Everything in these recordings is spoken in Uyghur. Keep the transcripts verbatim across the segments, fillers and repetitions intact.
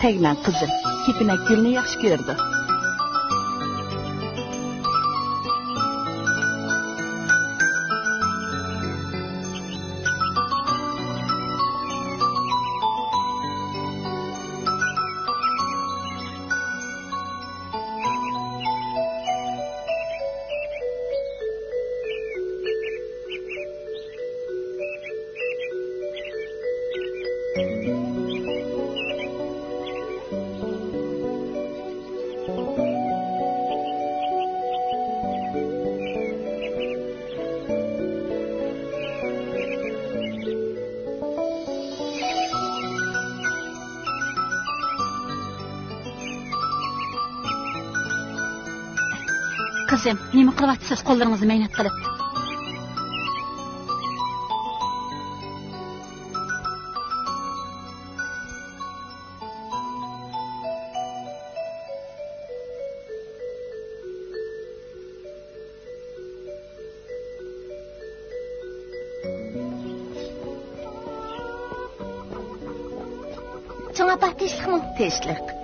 تەگمەڭ قىزىم، كېپىنەك گۈلنى ياخشى كۆرىدۇ. قىزىم، نېمە قىلىۋاتىسىز قوللىرىڭىزنى مەينەت قىلىپ؟ چوڭ ئاپا، تىنچلىقمۇ؟ تىنچلىق.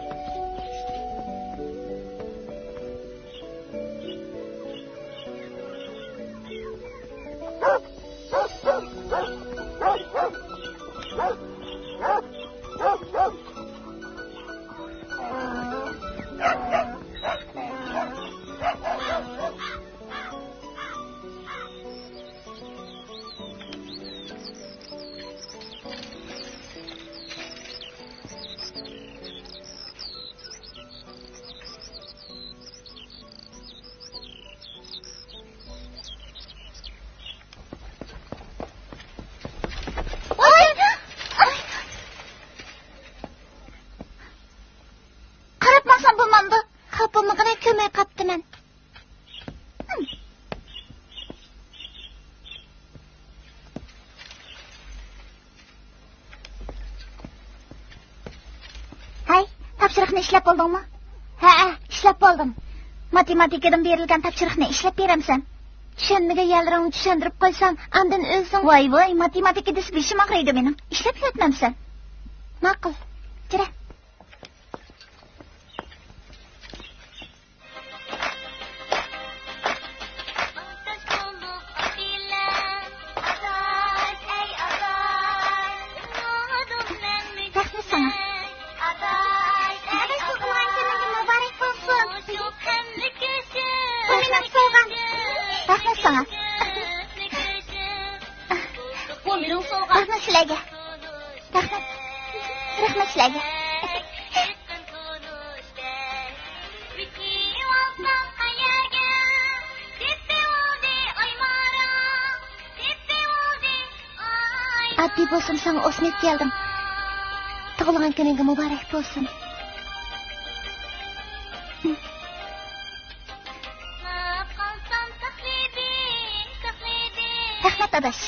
قاراپ ماڭسام بولمامدۇ؟ خاپا بولمىغىنە، كۆرمەي قاپتىمەن. ھەي، تاپشۇرۇقنى ئىشلەپ بولدۇڭمۇ؟ ھەئە، ئىشلەپ بولدۇم. ماتېماتىكىدىن بېرىلگەن تاپشۇرۇقنى ئىشلەپ بېرەمسەن؟ چۈشەنمىگەن يەرلىرىڭنى چۈشەندۈرۈپ قويسام، ئاندىن ئۆزۈڭ. ۋاي، ۋاي، ماتېماتىكا دېسە بېشىم ئاغرىيدۇ مېنىڭ. ئىشلەپ يۈرەتمەمسەن؟ ماقۇل، كىرە. رەھمەت ساڭا. ئاداش، تۇغۇلغان كۈنۈڭ مۇبارەك بولسۇن. بۇ مېنىڭ سوۋغام. رەھمەت ساڭا. بۇ مېنىڭ سوۋغام. رەھمەت سىلەرگە. رەھمەت. رەھمەت سىلەرگە. ئاددىي بولسىمۇ ساڭا ئوسما ئېلىپ كەلدىم. تۇغۇلغان كۈنۈڭگە مۇبارەك بولسۇن. رەھمەت، ئاداش.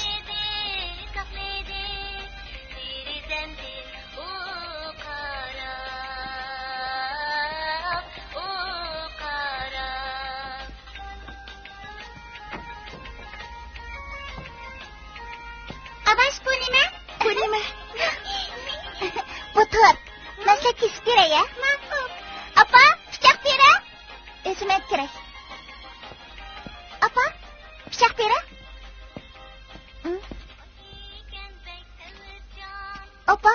ئاداش، بۇ نېمە؟ بۇ نېمە؟ بۇ تورت. مەن سىزگە كېسىپ بېرەي، ھە؟ ماقۇل. ئاپا، پىچاق بېرە. ئۆزۈم ئېلىپ كىرەي. ئاپا، پىچاق بېرە. ئاپا،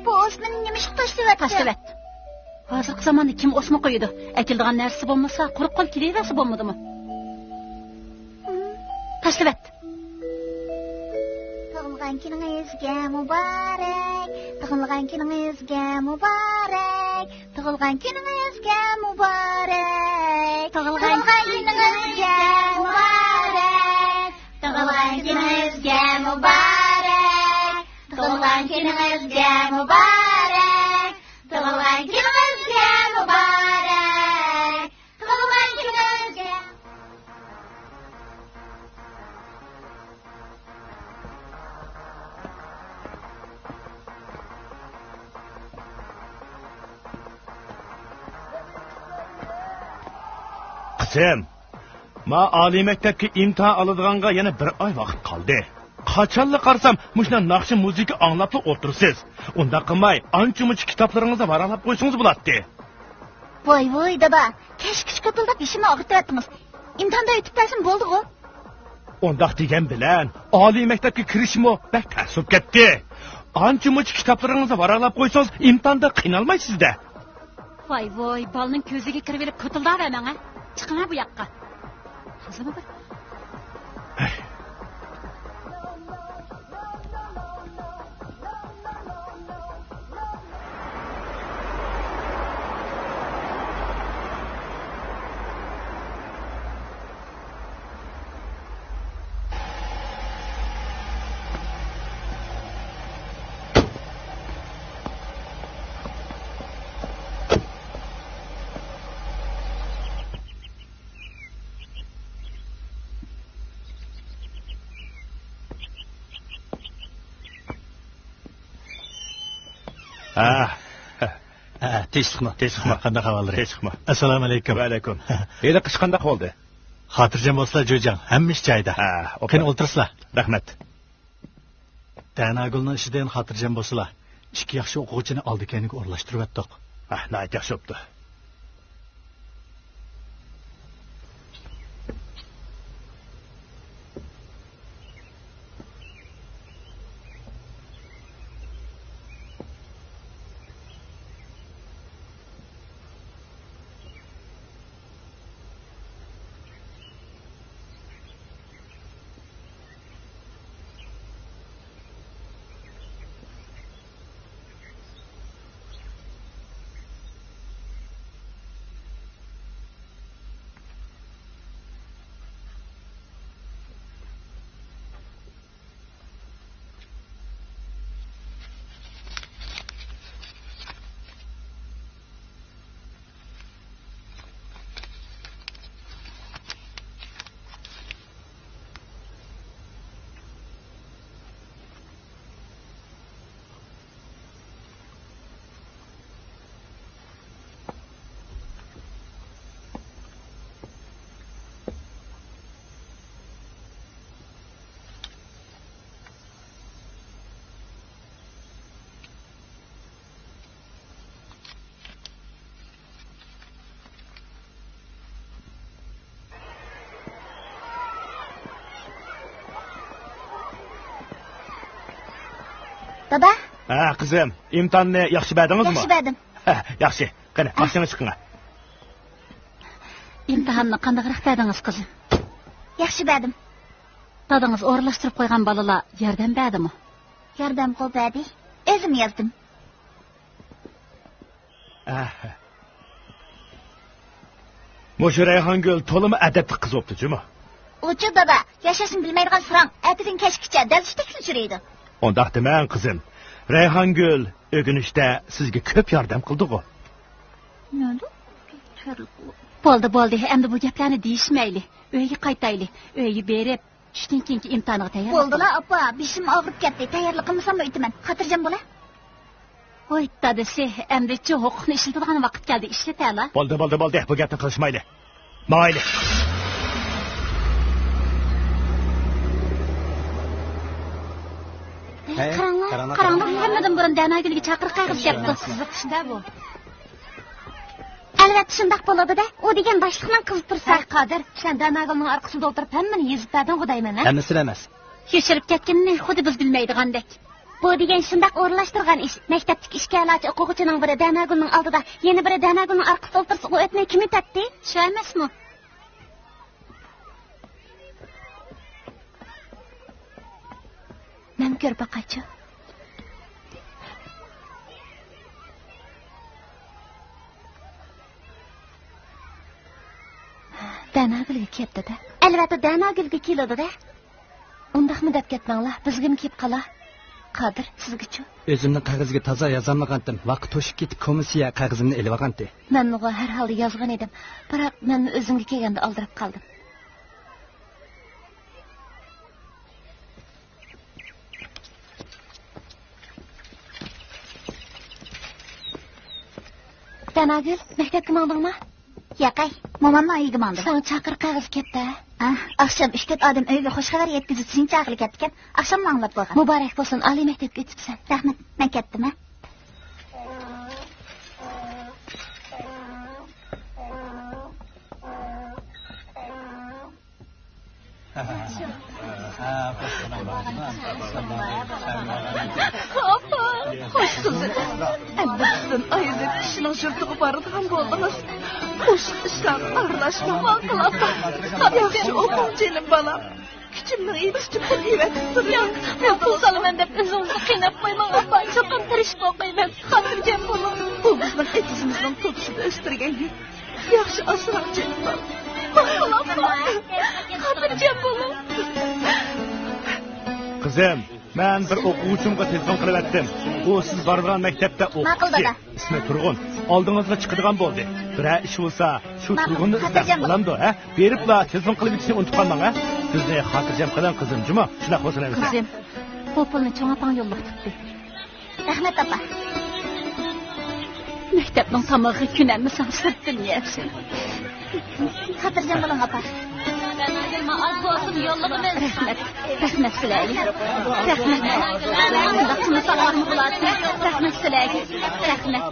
بۇ ئوسمىنى نېمىشقا تاشلىۋەتتىڭ؟ تاشلىۋەت. ھازىرقى زاماندا كىم ئوسما قويىدۇ؟ ئەكېلىدىغان نەرسىسى بولمىسا، قۇرۇق قول كېلىۋەرسە بولمىدىمۇ؟ تاشلىۋەت. تۇغۇلغان كۈنىڭىزگە مۇبارەك، تۇغۇلغان كۈنىڭىزگە مۇبارەك، تۇغۇلغان كۈنىڭىزگە مۇبارەك، تۇغۇلغان كۈنىڭىزگە مۇبارەك، تۇغۇلغان كۈنىڭىزگە مۇبارەك، تۇغۇلغان كۈنىڭىزگە مۇبارەك، تۇغۇلغان كۈنىڭىزگە مۇبارەك. تۇغۇلغان كۈنىڭىزگە. قىزىم، ما ئالىي مەكتەپكە ئىمتىھان ئالىدىغانغا يەنە بىر ئاي ۋاقىت قالدى. قاچانلا قارىسام، مۇشۇنداق ناخشا مۇزىكا ئاڭلاپلا ئولتۇرىسىز. ئۇنداق قىلماي، ئانچە-مۇنچە كىتابلىرىڭىزنى ۋاراقلاپ قويسىڭىز بولاتتى. ۋاي، ۋاي، دادا، كەچكىچە كوتۇلداپ بېشىمنى ئاغرىتىۋەتتىڭىز. ئىمتىھاندا ئۆتۈپ بەرسەم بولدىغۇ. ئۇنداق دېگەن بىلەن، ئالىي مەكتەپكە كىرىشمۇ بەك تەس بولۇپ كەتتى. ئانچە-مۇنچە كىتابلىرىڭىزنى ۋاراقلاپ قويسىڭىز، ئىمتىھاندا قىينالمايسىز-دە. ۋاي، ۋاي، بالىنىڭ كۆزىگە كىرىۋېلىپ كوتۇلداۋەرمەڭ، ھە؟ چىقىڭ، ھە، بۇ ياققا. قىزىمۇ بىر. ھە. ھە، تىنچلىقمۇ؟ تىنچلىقمۇ؟ قانداق ئەھۋاللىرى؟ تىنچلىقمۇ؟ ئەسسالامۇ ئەلەيكۇم. ۋەئەلەيكۇم. ھېلىقى ئىش قانداق بولدى؟ خاتىرجەم بولسىلا، جۇجاڭ، ھەممە ئىش جايىدا. ھە، ئوبدان. قېنى، ئولتۇرسىلا. رەھمەت. دەناگۈلنىڭ ئىشىدىن خاتىرجەم بولسىلا، ئىككى ياخشى ئوقۇغۇچىنى ئالدى-كەينىگە ئورۇنلاشتۇرۇۋەتتۇق. ھە، ناھايىتى ياخشى بوپتۇ. دادا. ھە، قىزىم، ئىمتىھاننى ياخشى بەردىڭىزمۇ؟ ياخشى بەردىم. ھە، ياخشى. قېنى، ھە. باشلىنىڭ، چىقىڭ. ئىمتىھاننى قانداقراق بەردىڭىز، قىزىم؟ ياخشى بەردىم. دادىڭىز ئورۇنلاشتۇرۇپ قويغان بالىلار ياردەم بەردىمۇ؟ ياردەمغۇ بەردى. ئۆزۈم يازدىم. ئەھ. مۇشۇ رەيھانگۈل تولىمۇ ئەدەپلىك قىز بوپتۇ جۇمۇ. ئۇچۇ دادا، ياشاشنى بىلمەيدىغان ساراڭ، ئەتىدىن كەچكىچە دەل شۇ تەكلىپ سۈرىدۇ. ئۇنداق دېمەڭ، قىزىم. رەيھانگۈل ئۆگىنىشتە سىزگە كۆپ ياردەم قىلدىغۇ. بولدى، بولدى، ئەمدى بۇ گەپلەرنى دېيىشمەيلى. ئۆيگە قايتايلى. ئۆيگە بېرىپ، چۈشتىن كېيىنكى ئىمتىھانغا تەييارلىق. بولدىلا، ئاپا، بېشىم ئاغرىپ كەتتى. تەييارلىق قىلمىساممۇ ئۆتىمەن. خاتىرجەم بولە. ۋاي دادىسى، ئەمدىچۇ ھوقۇقنى ئىشلىتىدىغان ۋاقىت كەلدى، ئىشلىتەلا. بولدى، بولدى، بولدى، بۇ گەپنى قىلىشمايلى. ماڭايلى. ھەي، قاراڭلار، قاراڭلار، قاراڭلار، ھەممىدىن بۇرۇن دەناگۈلگە چاقىرىق قەغىزى كەپتۇ. قىزىق ئىش-دە بۇ. ئەلۋەتتە شۇنداق بولىدۇ-دە، ئۇ دېگەن باشلىقنىڭ قىزى تۇرسا. ھەي قادىر، سەن دەناگۈلنىڭ ئارقىسىدا ئولتۇرۇپ ھەممىنى يېزىپ بەردىڭغۇ دەيمەن، ھە؟ ھەممىسىنى ئەمەس. يوشۇرۇپ كەتكىنىنى خۇددى بىز بىلمەيدىغاندەك. بۇ دېگەن شۇنداق ئورۇنلاشتۇرغان ئىش. مەكتەپتىكى ئىككى ئالاچى ئوقۇغۇچىنىڭ بىرى دەناگۈلنىڭ ئالدىدا، يەنە بىرى دەناگۈلنىڭ ئارقىسىدا ئولتۇرسا، ئۇ ئۆتمەي كىم ئۆتەتتى؟ شۇ ئەمەسمۇ؟ مەن كۆرۈپ باقايچۇ. دەناگۈلگە كەپتۇ-دە. ئەلۋەتتە، دەناگۈلگە كېلىدۇ-دە. ئۇنداقمۇ دەپ كەتمەڭلار، بىزگىمۇ كېلىپ قالا. قادىر، سىزگىچۇ؟ ئۆزۈمنى قەغەزگە تازا يازالمىغانتىم، ۋاقىت توشۇپ كېتىپ، كومىسسىيە قەغىزىمنى ئېلىۋالغانتى. مەنمۇغۇ ھەر ھالدا يازغان ئىدىم، بىراق مەنمۇ ئۆزۈمگە كەلگەندە ئالدىراپ قالدىم. دەناگۈل، مەكتەپكە ماڭدىڭما؟ ياقەي، مومامنىڭ ئۆيىگە ماڭدىم. ساڭا چاقىرىق قەغىزى كەپتۇ. ئاخشام ئۈچ تۆت ئادەم ئۆيگە خوش خەۋەر يەتكۈزۈپ زىن چاقىرىپ كەتتىكەن. ئاخشاملا ئاڭلاپ بولغان. مۇبارەك بولسۇن، ئالىي مەكتەپكە ئۆتۈپسەن. رەھمەت، مەن كەتتىم، ھە. ئاپا، خوش قىزىم. ئەمدى بىزدىن ئايرىلىپ كىشىنىڭ يۇرتىغا بارىدىغان بولدىڭىز. قوشۇق ئىشلارغا ئارىلاشماڭ، ماقۇل ئاپا. ياخشى ئوقۇڭ جېنىم بالام. كۈچۈمنىڭ يېتىشىچە پۇل ئېۋەتىپ تۇرىمەن. ياق، مەن پۇل سالىمەن دەپ ئۆزىڭىزنى قىيناتمايمەن ئاپا. چوقۇم تىرىشىپ ئوقۇيمەن. خاتىرجەم بولۇڭ. بۇ بىزنىڭ ئېتىزىمىزنىڭ توپىسىدا ئۆستۈرگەن گۈل. ياخشى ئاسراڭ جېنىم بالام. ماقۇل ئاپا. خاتىرجەم بولۇڭ. قىزىم، مەن بىر ئوقۇغۇچىمغا تېلېفون قىلىۋەتتىم. ئۇ سىز بارىدىغان مەكتەپتە ئوقۇتقۇچى. ماقۇل، دادا. ئىسمى تۇرغۇن. ئالدىڭىزغا چىقىدىغان بولدى. بىرەر ئىش بولسا، شۇ ماقۇل، تۇرغۇننى ئىزدەپ خاتىرجەم بولۇڭ. بولامدۇ، ھە؟ بېرىپلا تېلېفون قىلىۋېتىشنى ئۇنتۇپ قالماڭ، ھە؟ بىزنى خاتىرجەم قىلىڭ، قىزىم، جۇمۇ. شۇنداق بولسۇن ئەمىسە. قىزىم، بۇ پۇلنى چوڭ ئاپاڭ يوللۇقتۇپتۇ. رەھمەت، ئاپا. مەكتەپنىڭ تامىقى كۈن ھەممىسىڭ سىرتتىن يەرسىڭ. خاتىرجەم بولۇڭ، ئاپا. ئاز بولسۇن يوللىغىمىز. رەھمەت. رەھمەت سىلەرگە. رەھمەت. مۇنداق قىلمىساڭلارمۇ بولاتتى. رەھمەت سىلەرگە. رەھمەت.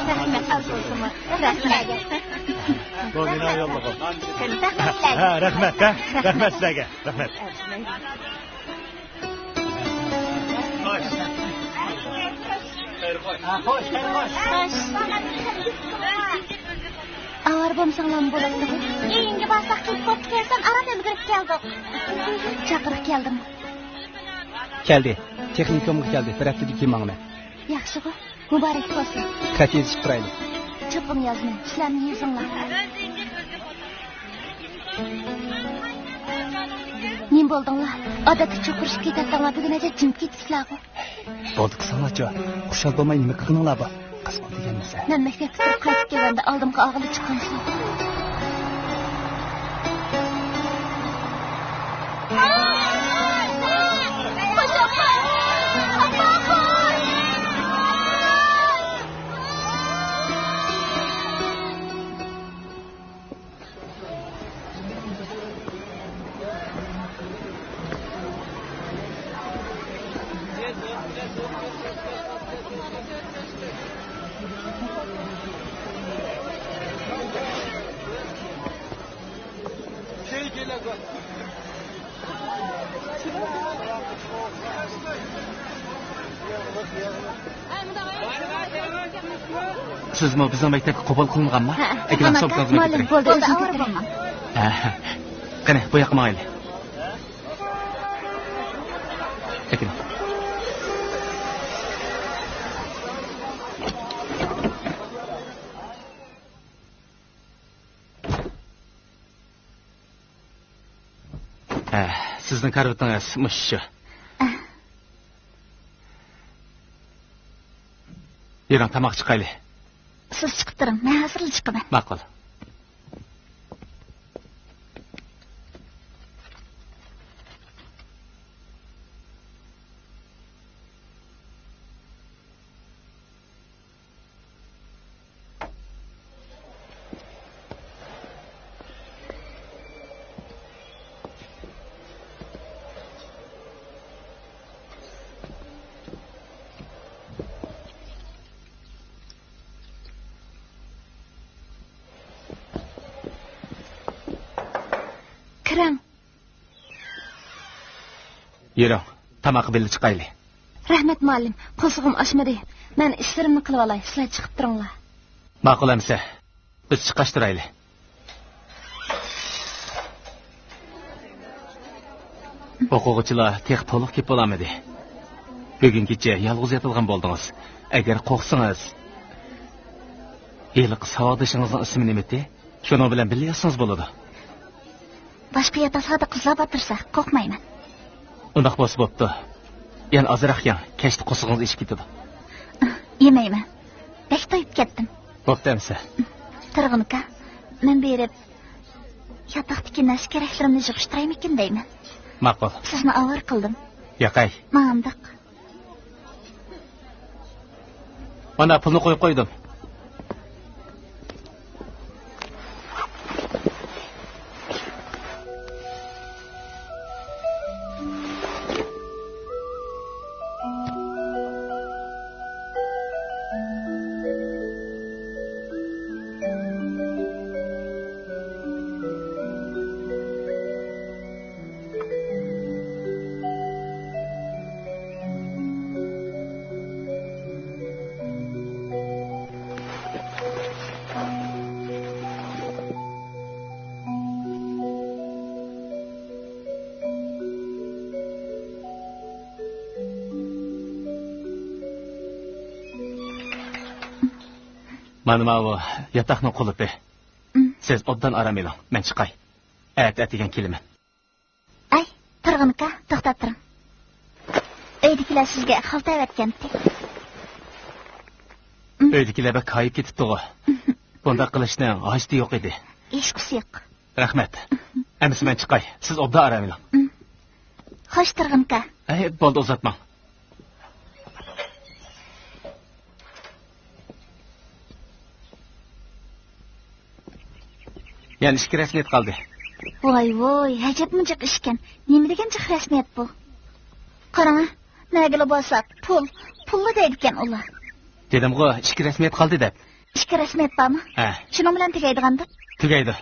رەھمەت. رەھمەت. بۇ مېنىڭ يوللۇغۇم. رەھمەت سىلەرگە. ھە، رەھمەت، ھە. رەھمەت سىلەرگە. رەھمەت. خوش. ئاۋارە بولمىساڭلارمۇ بولاتتىغۇ. ئۆيۈڭگە بارساق كەچ بوپتىكەنسەن، ئاران ئۈلگۈرۈپ كەلدۇق. چاقىرىق كەلدىمۇ؟ كەلدى. تېخنىكومغا كەلدى. بىر ھەپتىدىن كېيىن ماڭىمەن. ياخشىغۇ. مۇبارەك بولسۇن. خەت يېزىشىپ تۇرايلى. چوقۇم يازىمەن. سىلەرمۇ يېزىڭلار. نېمە بولدۇڭلار؟ ئادەتتە چوقۇرۇشۇپ كېتەتتىڭلار، بۈگۈن ئەجەب جىم كېتىپسىلەرغۇ. بولدى قىسىڭلارچۇ. خۇشال بولماي نېمە قىلغىنىڭلار بار؟ قىزىقىڭ دېگەنمىسە. مەن مەكتەپكە تۇرۇپ قايتىپ كەلگەندە ئالدىمغا ئاغىلى چىققان. سىزمۇ بىزنىڭ مەكتەپكە قوبۇل قىلىنغانما؟ ھە، ئەكېلىڭ، سومكىڭىزنى مۇئەللىم، كۆتۈرۈڭ. بولدى، بولدى، ئاۋارە بولماڭ. ھە، قېنى، بۇ ياققا ماڭايلى. ئەكېلىڭ. ھە، سىزنىڭ كارىۋىتىڭىز مۇشۇ. يۈرۈڭ، تاماق چىقايلى. سىز چىقىپ تۇرۇڭ، مەن ھازىرلا چىقىمەن. ماقۇل. كىرىڭ. يۈرۈڭ، تاماققا بىللە چىقايلى. رەھمەت، مۇئەللىم، قورسىقىم ئاچمىدى. مەن ئىشلىرىمنى قىلىۋالاي، سىلەر چىقىپ تۇرۇڭلار. ماقۇل ئەمىسە، بىز چىققاچ تۇرايلى. ئوقۇغۇچىلار تېخى تولۇق كېلىپ بولالمىدى. بۈگۈن كېچە يالغۇز ياتىدىغان بولدىڭىز. ئەگەر قورقسىڭىز، ھېلىقى ساۋاقدىشىڭىزنىڭ ئىسمى نېمىتى؟ شۇنىڭ بىلەن بىللە ياتسىڭىز بولىدۇ. باشقا ياتاقلاردا قىزلار بار تۇرسا، قورقمايمەن. ئۇنداق بولسا بوپتۇ. يەنە ئازراق يەڭ، كەچتە قورسىقىڭىز ئېچىپ كېتىدۇ. يېمەيمەن. بەك تويۇپ كەتتىم. بوپتۇ ئەمىسە. تۇرغۇن ئاكا، مەن بېرىپ ياتاقتىكى نەرسە-كېرەكلىرىمنى يىغىشتۇرايمىكىن دەيمەن. ماقۇل. سىزنى ئاۋارە قىلدىم. ياقەي. ماڭا ئامداق. مانا پۇلنى قويۇپ قويدۇم. مانا ماۋۇ ياتاقنىڭ قۇلۇپى. ئىم. سىز ئوبدان ئارام ئېلىڭ، مەن چىقاي. ئەتە ئەتىگەن كېلىمەن. ئەي، تۇرغۇن ئاكا، توختاپ تۇرۇڭ. ئۆيدىكىلەر سىزگە خالتا ئەۋەتكەنتى. ئىم. ئۆيدىكىلەر بەك كايىپ كېتىپتىغۇ. بۇنداق قىلىشنىڭ ھاجىتى يوق ئىدى. ھېچقىسى يوق. رەھمەت. ئەمىسە مەن چىقاي. سىز ئوبدان ئارام ئېلىڭ. ئىم. خوش، تۇرغۇن ئاكا. ئەي، بولدى، ئۇزاتماڭ. يەنە ئىككى رەسمىيەت قالدى. ۋاي ۋوي، ئەجەبمۇ جىق ئىشكەن. نېمە دېگەن جىق رەسمىيەت بۇ؟ قاراڭا، نەگىلا بارساق پۇل، پۇللا دەيدىكەن ئۇلار. دېدىمغۇ، ئىككى رەسمىيەت قالدى دەپ. ئىككى رەسمىيەت بارمۇ؟ ھە. شۇنىڭ بىلەن تۈگەيدىغاندۇ؟ تۈگەيدۇ.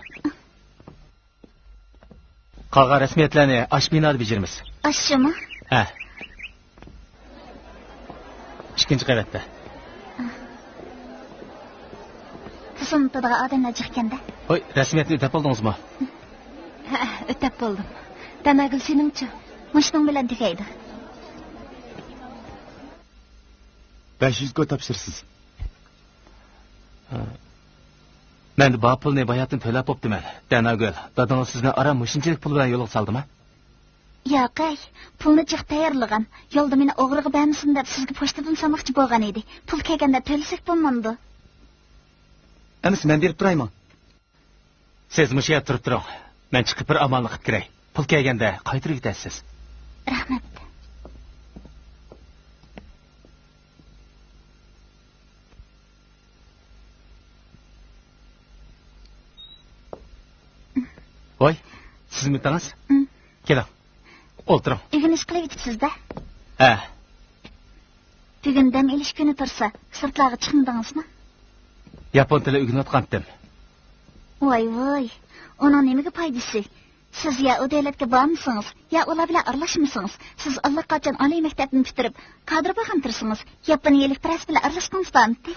قالغان رەسمىيەتلەرنى ئاشۇ بىنادا بېجىرىمىز. ئاشۇمۇ؟ ھە. ئىككىنچى قەۋەتتە. تىزىم تۇتىدىغان ئادەملەر جىقكەندە. ھوي، رەسمىيەتنى ئۆتەپ بولدىڭىزمۇ؟ ھە، ئۆتەپ بولدۇم. دەناگۈل، سېنىڭچۇ؟ مۇشۇنىڭ بىلەن تۈگەيدۇ. بەش يۈز كو تاپشۇرىسىز. مەن بار پۇلنى باياتىن تۆلەپ بوپتىمەن. دەناگۈل، دادىڭىز سىزنى ئاران مۇشۇنچىلىك پۇل بىلەن يولغا سالدىما؟ ياق ئەي، پۇلنى جىق تەييارلىغان. يولدا مېنى ئوغرىغا بەرمىسۇن دەپ سىزگە پوچتىدىن سالماقچى بولغان ئىدى. پۇل كەلگەندە تۆلىسەك بولمامدۇ؟ ئەمىسە مەن بېرىپ تۇرايمۇ؟ سىز مۇشۇ يەردە تۇرۇپ تۇرۇڭ. مەن چىقىپ بىر ئامالنى قىلىپ كىرەي. پۇل كەلگەندە قايتۇرۇۋېتەرسىز. رەھمەت. ۋاي، سىزمىتىڭىز؟ ئىم. كېلىڭ، ئولتۇرۇڭ. ئۆگىنىش قىلىۋېتىپسىز-دە. ھە. بۈگۈن دەم ئېلىش كۈنى تۇرسا، سىرتلارغا چىقمىدىڭىزمۇ؟ ياپون تىلى ئۆگىنىۋاتقانتىم. ۋاي ۋاي، ئۇنىڭ نېمىگە پايدىسى؟ سىز يا ئۇ دۆلەتكە بارمىسىڭىز، يا ئۇلار بىلەن ئارىلاشمىسىڭىز، سىز ئاللىقاچان ئالىي مەكتەپنى پۈتتۈرۈپ، كادىر بولغان تۇرسىڭىز، ياپونىيەلىك بىرەرسى بىلەن ئارىلاشقىڭىز بارمىدى؟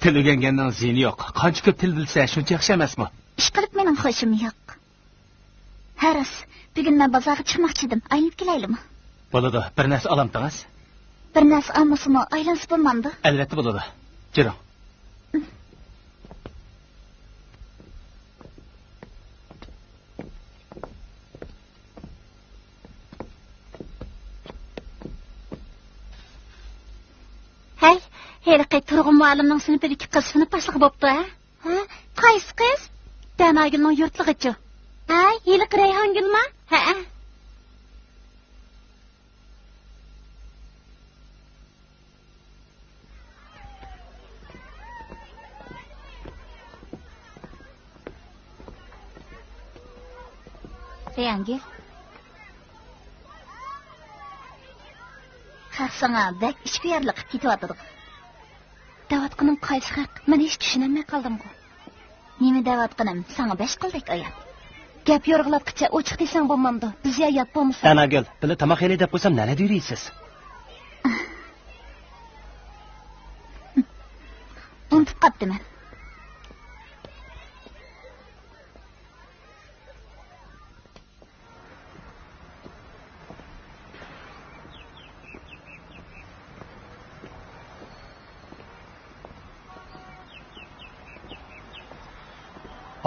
تىل ئۆگەنگەننىڭ زىيىنى يوق. قانچە كۆپ تىل بىلسە، شۇنچە ياخشى ئەمەسمۇ؟ ئىشقىلىپ مېنىڭ خۇشۇم يوق. ھە راست، بۈگۈن مەن بازارغا چىقماقچىدىم، ئايلىنىپ كېلەيلىمۇ؟ بولىدۇ، بىر نەرسە ئالامتىڭىز؟ بىر نەرسە ئالمىسىمۇ ئايلانسا بولمامدۇ؟ ئەلۋەتتە بولىدۇ. جۈرۈڭ. ھەي، ھېلىقى تۇرغۇن مۇئەللىمنىڭ سىنىپىدىكى قىز سىنىپ باشلىقى بوپتۇ ھە؟ ھە؟ قايسى قىز؟ دەناگۈلنىڭ يۇرتلۇقىچۇ؟ ھە، ھېلىقى رەيھانگۈلمۇ؟ ھەئە. رەيھانگۈل. خەق ساڭا بەك ئىچكۈ يارلىق قىلىپ كېتىۋاتىدىغۇ. دەۋاتقىنىڭ قايسى خەق؟ مەن ھېچ چۈشىنەلمەي قالدىمغۇ. نېمە دەۋاتقىنىم ساڭا بەش قولدەك ئايان. گەپ يورغىلاتقىچە ئوچۇق دېسەڭ بولمامدۇ؟ بىز يا يات بولمىسا. دەناگۈل، بىللە تاماق يەيلى دەپ قويسام نەدە يۈرىسىز؟ ئۇنتۇپ قاپتىمەن.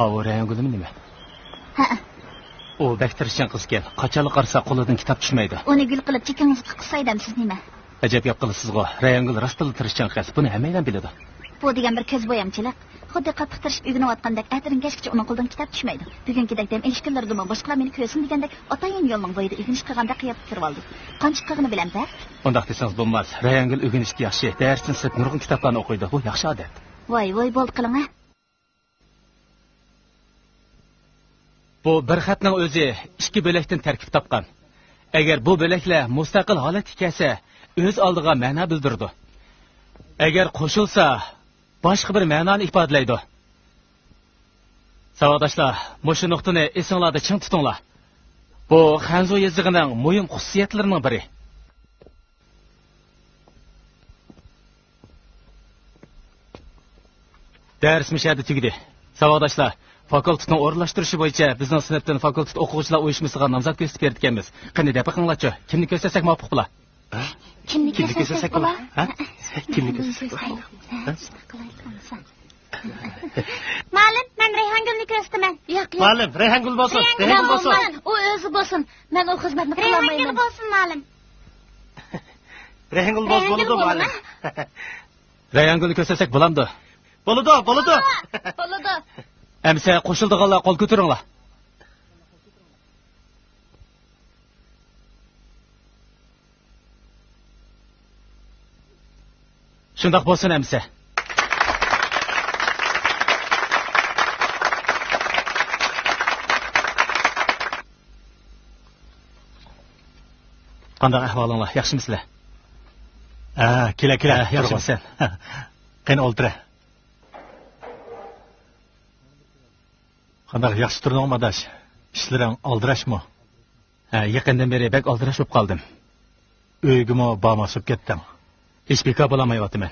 ئاۋۇ رەيھانگۈلمۇ نېمە؟ ھەئە. ئۇ بەك تىرىشچان قىزكەن. قاچانلا قارىسا قولىدىن كىتاب چۈشمەيدۇ. ئۇنى گۈل قىلىپ چېكىڭىزگە قىساي دەمسىز نېمە؟ ئەجەب گەپ قىلىسىزغۇ. رەيھانگۈل راستتىنلا تىرىشچان قىز. بۇنى ھەممەيلەن بىلىدۇ. بۇ دېگەن بىر كۆز بويامچىلىق. خۇددى قاتتىق تىرىشىپ ئۆگىنىۋاتقاندەك، ئەتىدىن كەچكىچە ئۇنىڭ قولىدىن كىتاب چۈشمەيدۇ. بۈگۈنكىدەك دەم ئېلىش كۈنلىرىدىمۇ باشقىلار مېنى كۆرسۇن دېگەندەك، ئاتايىن يولنىڭ بويىدا ئۆگىنىش قىلغاندەك قىياپەتتە تۇرۇۋالدى. قانچە قىلغىنى بىلەمسىز؟ ئۇنداق دېسىڭىز بولماس. رەيھانگۈل ئۆگىنىشتە ياخشى، دەرستىن سىرت نۇرغۇن كىتابلارنى ئوقۇيدۇ. بۇ ياخشى ئادەت. ۋاي، ۋاي، بولدى قىلىڭە. بۇ بىر خەتنىڭ ئۆزى ئىككى بۆلەكتىن تەركىب تاپقان. ئەگەر بۇ بۆلەكلەر مۇستەقىل ھالەتكە كەلسە، ئۆز ئالدىغا مەنا بىلدۈرىدۇ. ئەگەر قوشۇلسا، باشقا بىر مەنانى ئىپادىلەيدۇ. ساۋاقداشلار، مۇشۇ نۇقتىنى ئېسىڭلاردا چىڭ تۇتۇڭلار. بۇ خەنزۇ يېزىقىنىڭ مۇھىم خۇسۇسىيەتلىرىنىڭ بىرى. دەرس مۇشۇ يەردە تۈگىدى. ساۋاقداشلار، فاكۇلتېتنىڭ ئورۇنلاشتۇرۇشى بويىچە بىزنىڭ سىنىپتىن فاكۇلتېت ئوقۇغۇچىلار ئۇيۇشمىسىغا نامزات كۆرسىتىپ بېرىدىكەنمىز. قېنى، دەپ بېقىڭلارچۇ، كىمنى كۆرسەتسەك مۇۋاپىق بولا؟ ھە؟ كىمنى كۆرسەتسەك بولا؟ ھە؟ كىمنى كۆرسەتسەك بولىدۇ؟ ھە؟ مۇئەللىم، مەن رەيھانگۈلنى كۆرسىتىمەن. ياق، ياق. مۇئەللىم، رەيھانگۈل بولسۇن، رەيھانگۈل رەيھانگۈل بولسۇن. بولسۇن. ئۇ ئۆزى بولسۇن. مەن ئۇ خىزمەتنى قىلالمايمەن. رەيھانگۈل بولسۇن، مۇئەللىم. رەيھانگۈل بولسا رەيھانگۈل بولىدۇ، بولۇڭ، مۇئەللىم. ھە؟ رەيھانگۈلنى كۆرسەتسەك بولامدۇ؟ بولىدۇ، بولىدۇ. بولىدۇ. ئەمىسە قوشۇلىدىغانلار قول كۆتۈرۈڭلار. شۇنداق بولسۇن ئەمىسە. قانداق ئەھۋالىڭلار؟ ياخشىمۇسىلەر؟ ھە، كېلە، كېلە. ھە، ياخشىمۇسەن؟ قېنى، ئولتۇرە. قانداق، ياخشى تۇردۇڭمۇ، ئاداش؟ ئىشلىرىڭ ئالدىراشمۇ؟ ھە، يېقىندىن بېرى بەك ئالدىراش بولۇپ قالدىم. ئۆيگىمۇ بارماس بولۇپ كەتتىڭ. ھېچ بىكار بولالمايۋاتىمەن.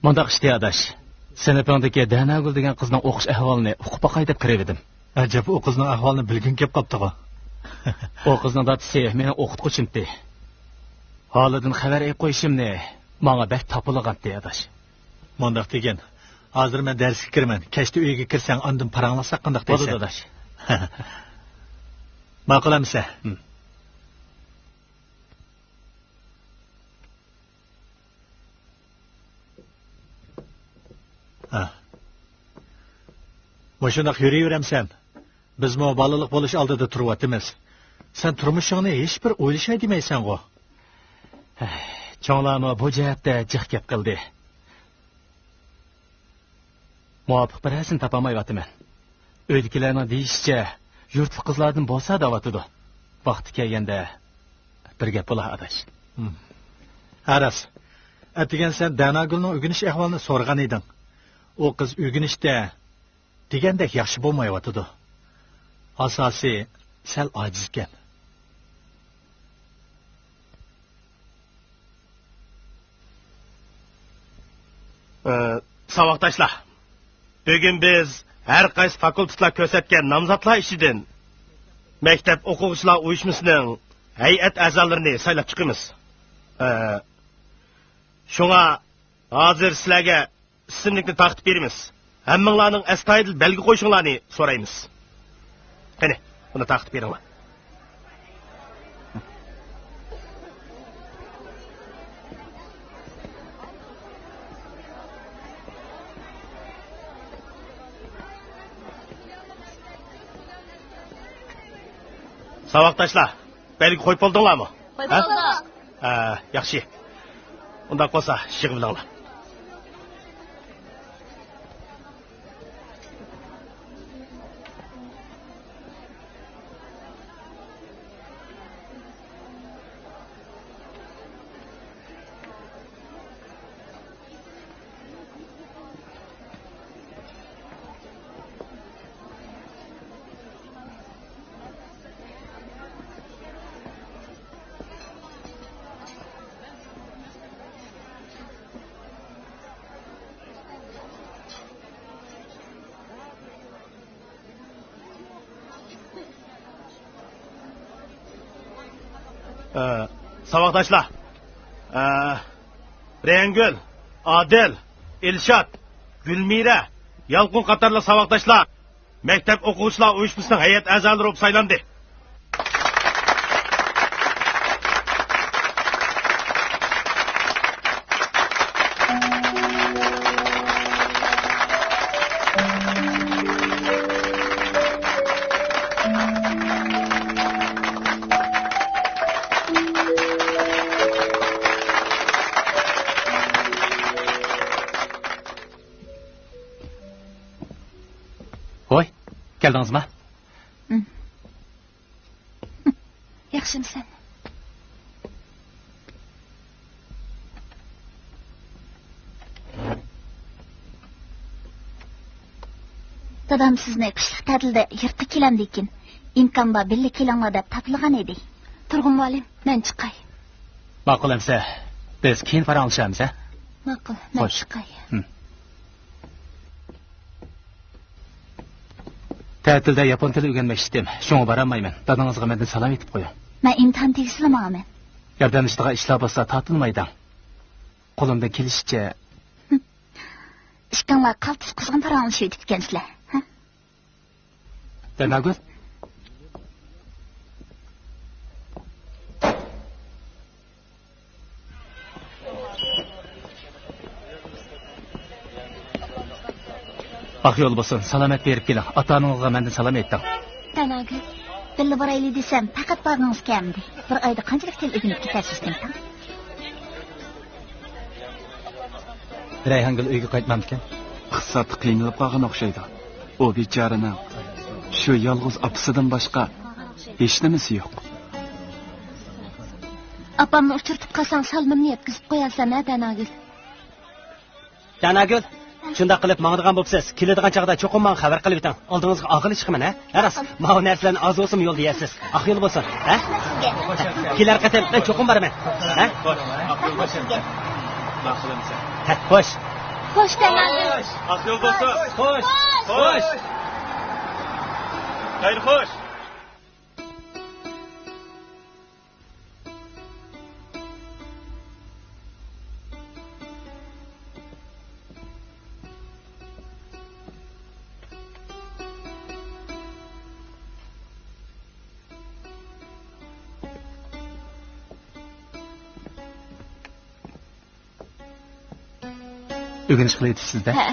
مۇنداق ئىشتى، ئاداش. سىنىپىڭدىكى دەناگۈل دېگەن قىزنىڭ ئوقۇش ئەھۋالىنى ئۇقۇپ باقاي دەپ كىرىۋىدىم. ئەجەب، ئۇ قىزنىڭ ئەھۋالىنى بىلگۈڭ كەپ قاپتىغۇ. ئۇ قىزنىڭ دادىسى مېنىڭ ئوقۇتقۇچىمتى. ھالىدىن خەۋەر ئېلىپ قويۇشۇمنى ماڭا بەك تاپىلىغانتى، ئاداش. مۇنداق دېگىن، ھازىر مەن دەرسكە كىرىمەن، كەچتە ئۆيگە كىرسەڭ، ئاندىن پاراڭلاشساق قانداق دەيسەن؟ بولىدۇ، ئاداش. ماقۇل ئەمىسە. ھىم. ھە. مۇشۇنداق يۈرۈۋېرەمسەن؟ بىزمۇ بالىلىق بولۇش ئالدىدا تۇرۇۋاتىمىز. سەن تۇرمۇشۇڭنى ھېچبىر ئويلىشاي دېمەيسەنغۇ؟ ھەي، چوڭلارمۇ بۇ جەھەتتە جىق گەپ قىلدى. مۇۋاپىق بىرەرسىنى تاپالمايۋاتىمەن. ئۆيدىكىلەرنىڭ دېيىشىچە، يۇرتلۇق قىزلاردىن بولسا دەۋاتىدۇ. ۋاقتى كەلگەندە بىر گەپ بولا، ئاداش. ھىم. ھە، راست. ئەتىگەن سەن دەناگۈلنىڭ ئۆگىنىش ئەھۋالىنى سورىغان ئىدىڭ. ئۇ قىز ئۆگىنىشتە دېگەندەك ياخشى بولمايۋاتىدۇ. ئاساسى سەل ئاجىزكەن. ئى، ساۋاقداشلار، بۈگۈن بىز ھەر قايسى فاكۇلتېتلار كۆرسەتكەن نامزاتلار ئىچىدىن مەكتەپ ئوقۇغۇچىلار ئۇيۇشمىسىنىڭ ھەيئەت ئەزالىرىنى سايلاپ چىقىمىز. ئى، شۇڭا ھازىر سىلەرگە ئىسىملىكنى تارقىتىپ بېرىمىز. ھەممىڭلارنىڭ ئەستايىدىل بەلگە قويۇشۇڭلارنى سورايمىز. قېنى، بۇنى تارقىتىپ بېرىڭلار. ساۋاقداشلار، بەلگە قويۇپ بولدۇڭلارمۇ؟ قويۇپ ھە؟ بولدۇق. ھە، ياخشى. ئۇنداق بولسا، يىغىۋېلىڭلار. ئە، ساۋاقداشلار، ئە، رەيھانگۈل، ئادىل، ئىلشات، گۈلمىرە، يالقۇن قاتارلىق ساۋاقداشلار مەكتەپ ئوقۇغۇچىلار ئۇيۇشمىسىنىڭ ھەيئەت ئەزالىرى بولۇپ سايلاندى. ھوي، كەلدىڭىزما؟ ياخشىمسەن؟ دادام سىزنى قىشلىق تەتىلدە يۇرتقا كېلەمدىكىن، ئىمكان بار بىللە كېلىڭلار دەپ تاپىلىغان ئىدى. تۇرغۇن مۇئەللىم، مەن چىقاي. ماقۇل ئەمىسە، بىز كېيىن پاراڭلىشارمىز، ھە؟ ماقۇل، مەن خوش. چىقاي. ھىم. تەتىلدە ياپون تىلى ئۆگەنمەكچىدىم، شۇڭا بارالمايمەن. دادىڭىزغا مەندىن سالام ئېيتىپ قويۇڭ. مەن ئىمتىھان تېگىسىلا ماڭىمەن. ياردەملىشىدىغان ئىشلار بولسا تارتىنمايدىڭ. قولۇمدىن كېلىشىچە. ئىككىڭلار قالتىس قىزغىن پاراڭلىشىۋېتىپتىكەنسىلەر. ھە؟ دەناگۈل. ئاق يول بولسۇن، سالامەت بېرىپ كېلىڭ. ئاتا-ئانىڭىزغا مەندىن سالام ئېيتىڭ. دەناگۈل، بىللە بارايلى دېسەم، پەقەت بارغىڭىز كەلمىدى. بىر ئايدا قانچىلىك تىل ئۆگىنىپ كېتەرسىز تەڭ. رەيھانگۈل ئۆيگە قايتمامدىكەن؟ ئىقتىسادتا قىينىلىپ قالغان ئوخشايدۇ. ئۇ بىچارىنىڭ شۇ يالغۇز ئاپىسىدىن باشقا ھېچنېمىسى يوق. ئاپامنى ئۇچرىتىپ قالساڭ، سالىمىمنى يەتكۈزۈپ قويارسەن ھە، دەناگۈل؟ دەناگۈل، شۇنداق قىلىپ ماڭىدىغان بوپسىز. كېلىدىغان چاغدا چوقۇم ماڭا خەۋەر قىلىۋېتىڭ. ئالدىڭىزغا ئالغىلى چىقىمەن ھە؟ راست، ماۋۇ نەرسىلەرنى ئاز بولسىمۇ يولدا يەرسىز. ئاق يول بولسۇن ھە؟ كېلەر قېتىم مەن چوقۇم بارىمەن ھە؟ ھە، خوش. خوش دەناگۈل. ئاق يول بولسۇن. خوش. خوش. خەير خوش. ئۆگىنىش قىلىۋېتىپسىز-دە. ھە.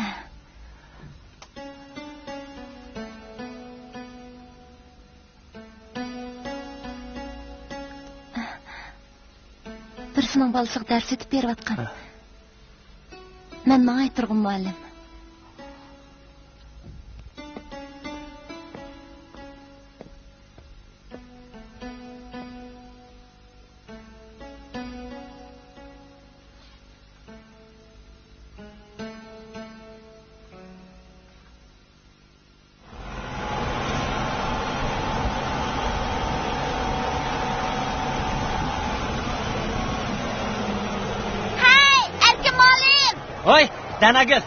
بىرسىنىڭ بالىسىغا دەرس ئۆتۈپ بېرىۋاتقان. ھە. مەن ماڭاي تۇرغۇن مۇئەللىم. ھەي، ئەركىن مۇئەللىم! ھوي، دەناگۈل!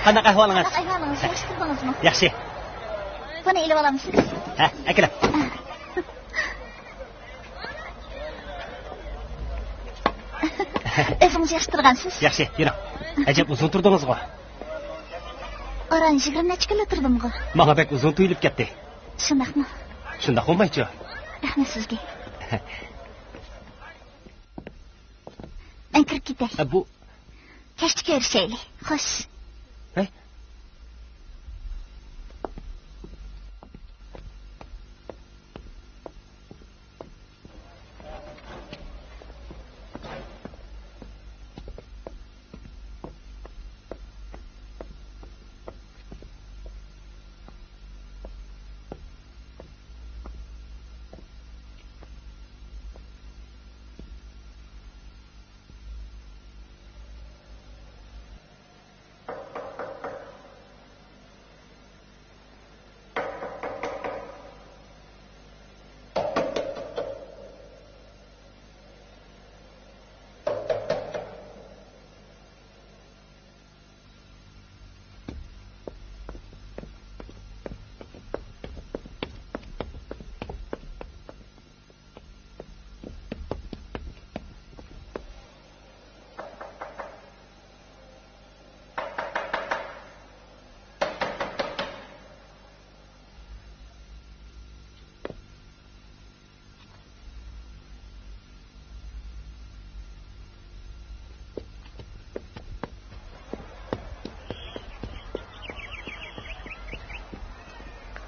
قانداق ئەھۋالىڭىز؟ قانداق ئەھۋالىڭىز؟ ياخشى تۇردىڭىزمۇ؟ ياخشى. بۇنى ئېلىۋالامسىز؟ ھە، ئەكېلىڭ. ئۆزىڭىز يىغىشتۇرغانسىز. ياخشى، يۈرۈڭ. ئەجەب ئۇزۇن تۇردىڭىزغۇ. ئاران يىگىرمە نەچچە كۈنلا تۇردۇمغۇ. ماڭا بەك ئۇزۇن تۇيۇلۇپ كەتتى. شۇنداقمۇ؟ شۇنداق بولمايچۇ؟ رەھمەت سىزگە. مەن كىرىپ كېتەي. ئە، بۇ كەچتە كۆرۈشەيلى. خوش. ھەي.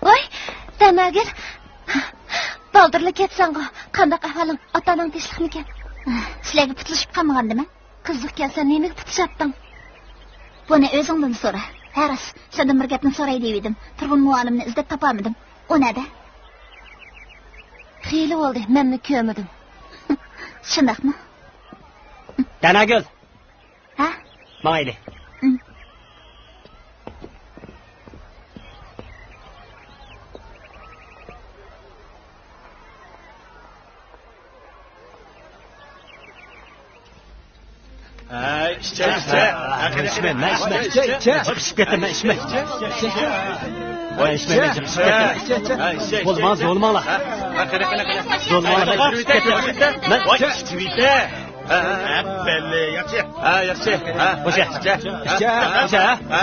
ۋاي، دەناگۈل. بالدۇرلا كەپسەنغۇ. قانداق ئەھۋالىڭ؟ ئاتا-ئاناڭ تىنچلىقمىكەن؟ سىلەرگە پۇتلىشىپ قالمىغاندىمەن. قىزىق ئىكەنسەن، نېمىگە پۇتلىشاتتىڭ؟ بۇنى ئۆزۈڭدىن سورا. ھە راست، سەندىن بىر گەپنى سوراي دېيىۋىدىم. تۇرغۇن مۇئەللىمنى ئىزدەپ تاپالمىدىم. ئۇ نەدە؟ خېلى بولدى، مەنمۇ كۆرمىدىم. شۇنداقمۇ؟ دەناگۈل! ھە؟ ماڭايلى. ئىم. ھەي، ئىچە، ئىچە. ئىچمەي، مەن ئىچمەي. ئىچە، ئىچە. چىقىشىپ كەتتىم، مەن ئىچمەي. ۋاي، ئىچمەي، مەن چىقىشىپ كەتتىم. بولماڭ، زورلىماڭلار. زورلىماڭلار، مەن چىقىشىپ كەتتىم. مەن ۋاي، ئىچىۋېتە. بەللى، ياخشى. ھە، ياخشى. ھە، خوش. ياخشى. ياخشى، ھە؟ ھە؟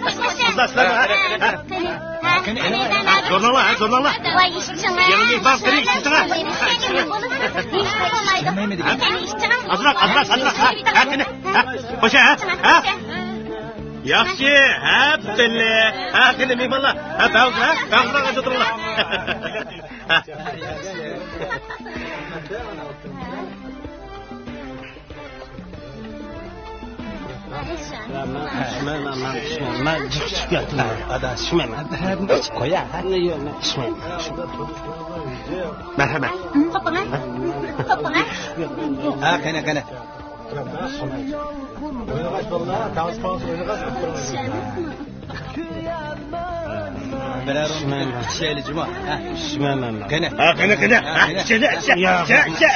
قىزلار، سىلەر، ھە؟ ھە؟ زورلاڭلار، ھە، زورلاڭلار. ۋاي، ئىشچىڭ. يېڭىلىق بار، قېنى، ئىشچىڭ، ھە؟ ئازراق، ئازراق، ئازراق، ھە؟ ھە، قېنى، ھە؟ خوش، ھە؟ ھە؟ ياخشى، ھە، بەللى. ھە، قېنى، مېھمانلار. ھە، بەزى، ھە؟ بەزىلەرگە ئولتۇرۇڭلار. ھە. چۈشمەيمەن، مەن چۈشمەيمەن. مەن جىق چىقىپ كەتتىم. ئادا، چۈشمەيمەن. ھەددىن ئېچىپ قويا. يوق، مەن چۈشمەيمەن. مەرھەمەت. قوپۇڭ، ھە؟ قوپۇڭ، ھە؟ ھە، قېنى، قېنى. ئوينىغاچ بالىلار، تاڭسىپاڭسى ئوينىغاچ. بىرەر چۈشمەيمەن. ئىچەيلى جۇما. ھە. چۈشمەيمەن مەن. قېنى. ھە، قېنى، قېنى. ھە، قېنى. ئىچەيلى، ئىچە، ياق، ئىچە، ئىچە.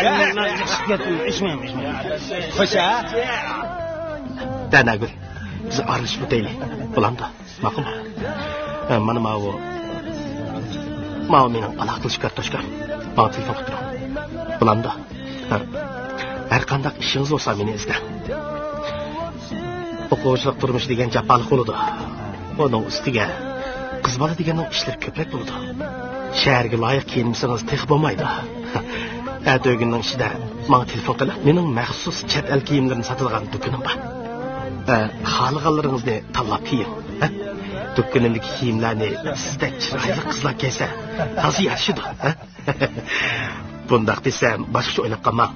مەن ئىچمەيمەن، ئىچمەيمەن. خوش، ھە؟ دەناگۈل، بىز ئارىلىشىپ ئۆتەيلى. بولامدۇ؟ ماقۇلمۇ؟ ھە، مانا ماۋۇ. ماۋۇ مېنىڭ ئالاقىلىشىش كارتوچكام. ماڭا تېلېفون قىلىپ تۇرۇڭ. بولامدۇ؟ ھە. ھەر قانداق ئىشىڭىز بولسا مېنى ئىزدەڭ. ئوقۇغۇچىلىق تۇرمۇشى دېگەن جاپالىق بولىدۇ. ئۇنىڭ ئۈستىگە قىز بالا دېگەننىڭ ئىشلىرى كۆپرەك بولىدۇ. شەھەرگە لايىق كىيىنمىسىڭىز تېخى بولمايدۇ. ئەتە ئۆگۈننىڭ ئىچىدە ماڭا تېلېفون قىلىڭ. مېنىڭ مەخسۇس چەت ئەل كىيىملىرىنى ساتىدىغان دۇكىنىم بار. ئە، خالىغانلىرىڭىزنى تاللاپ كىيىڭ. ھە؟ دۇكىنىمدىكى كىيىملەرنى سىزدەك چىرايلىق قىزلار كىيسە تازا يارىشىدۇ. ھە؟ بۇنداق دېسەم، باشقىچە ئويلاپ قالماڭ.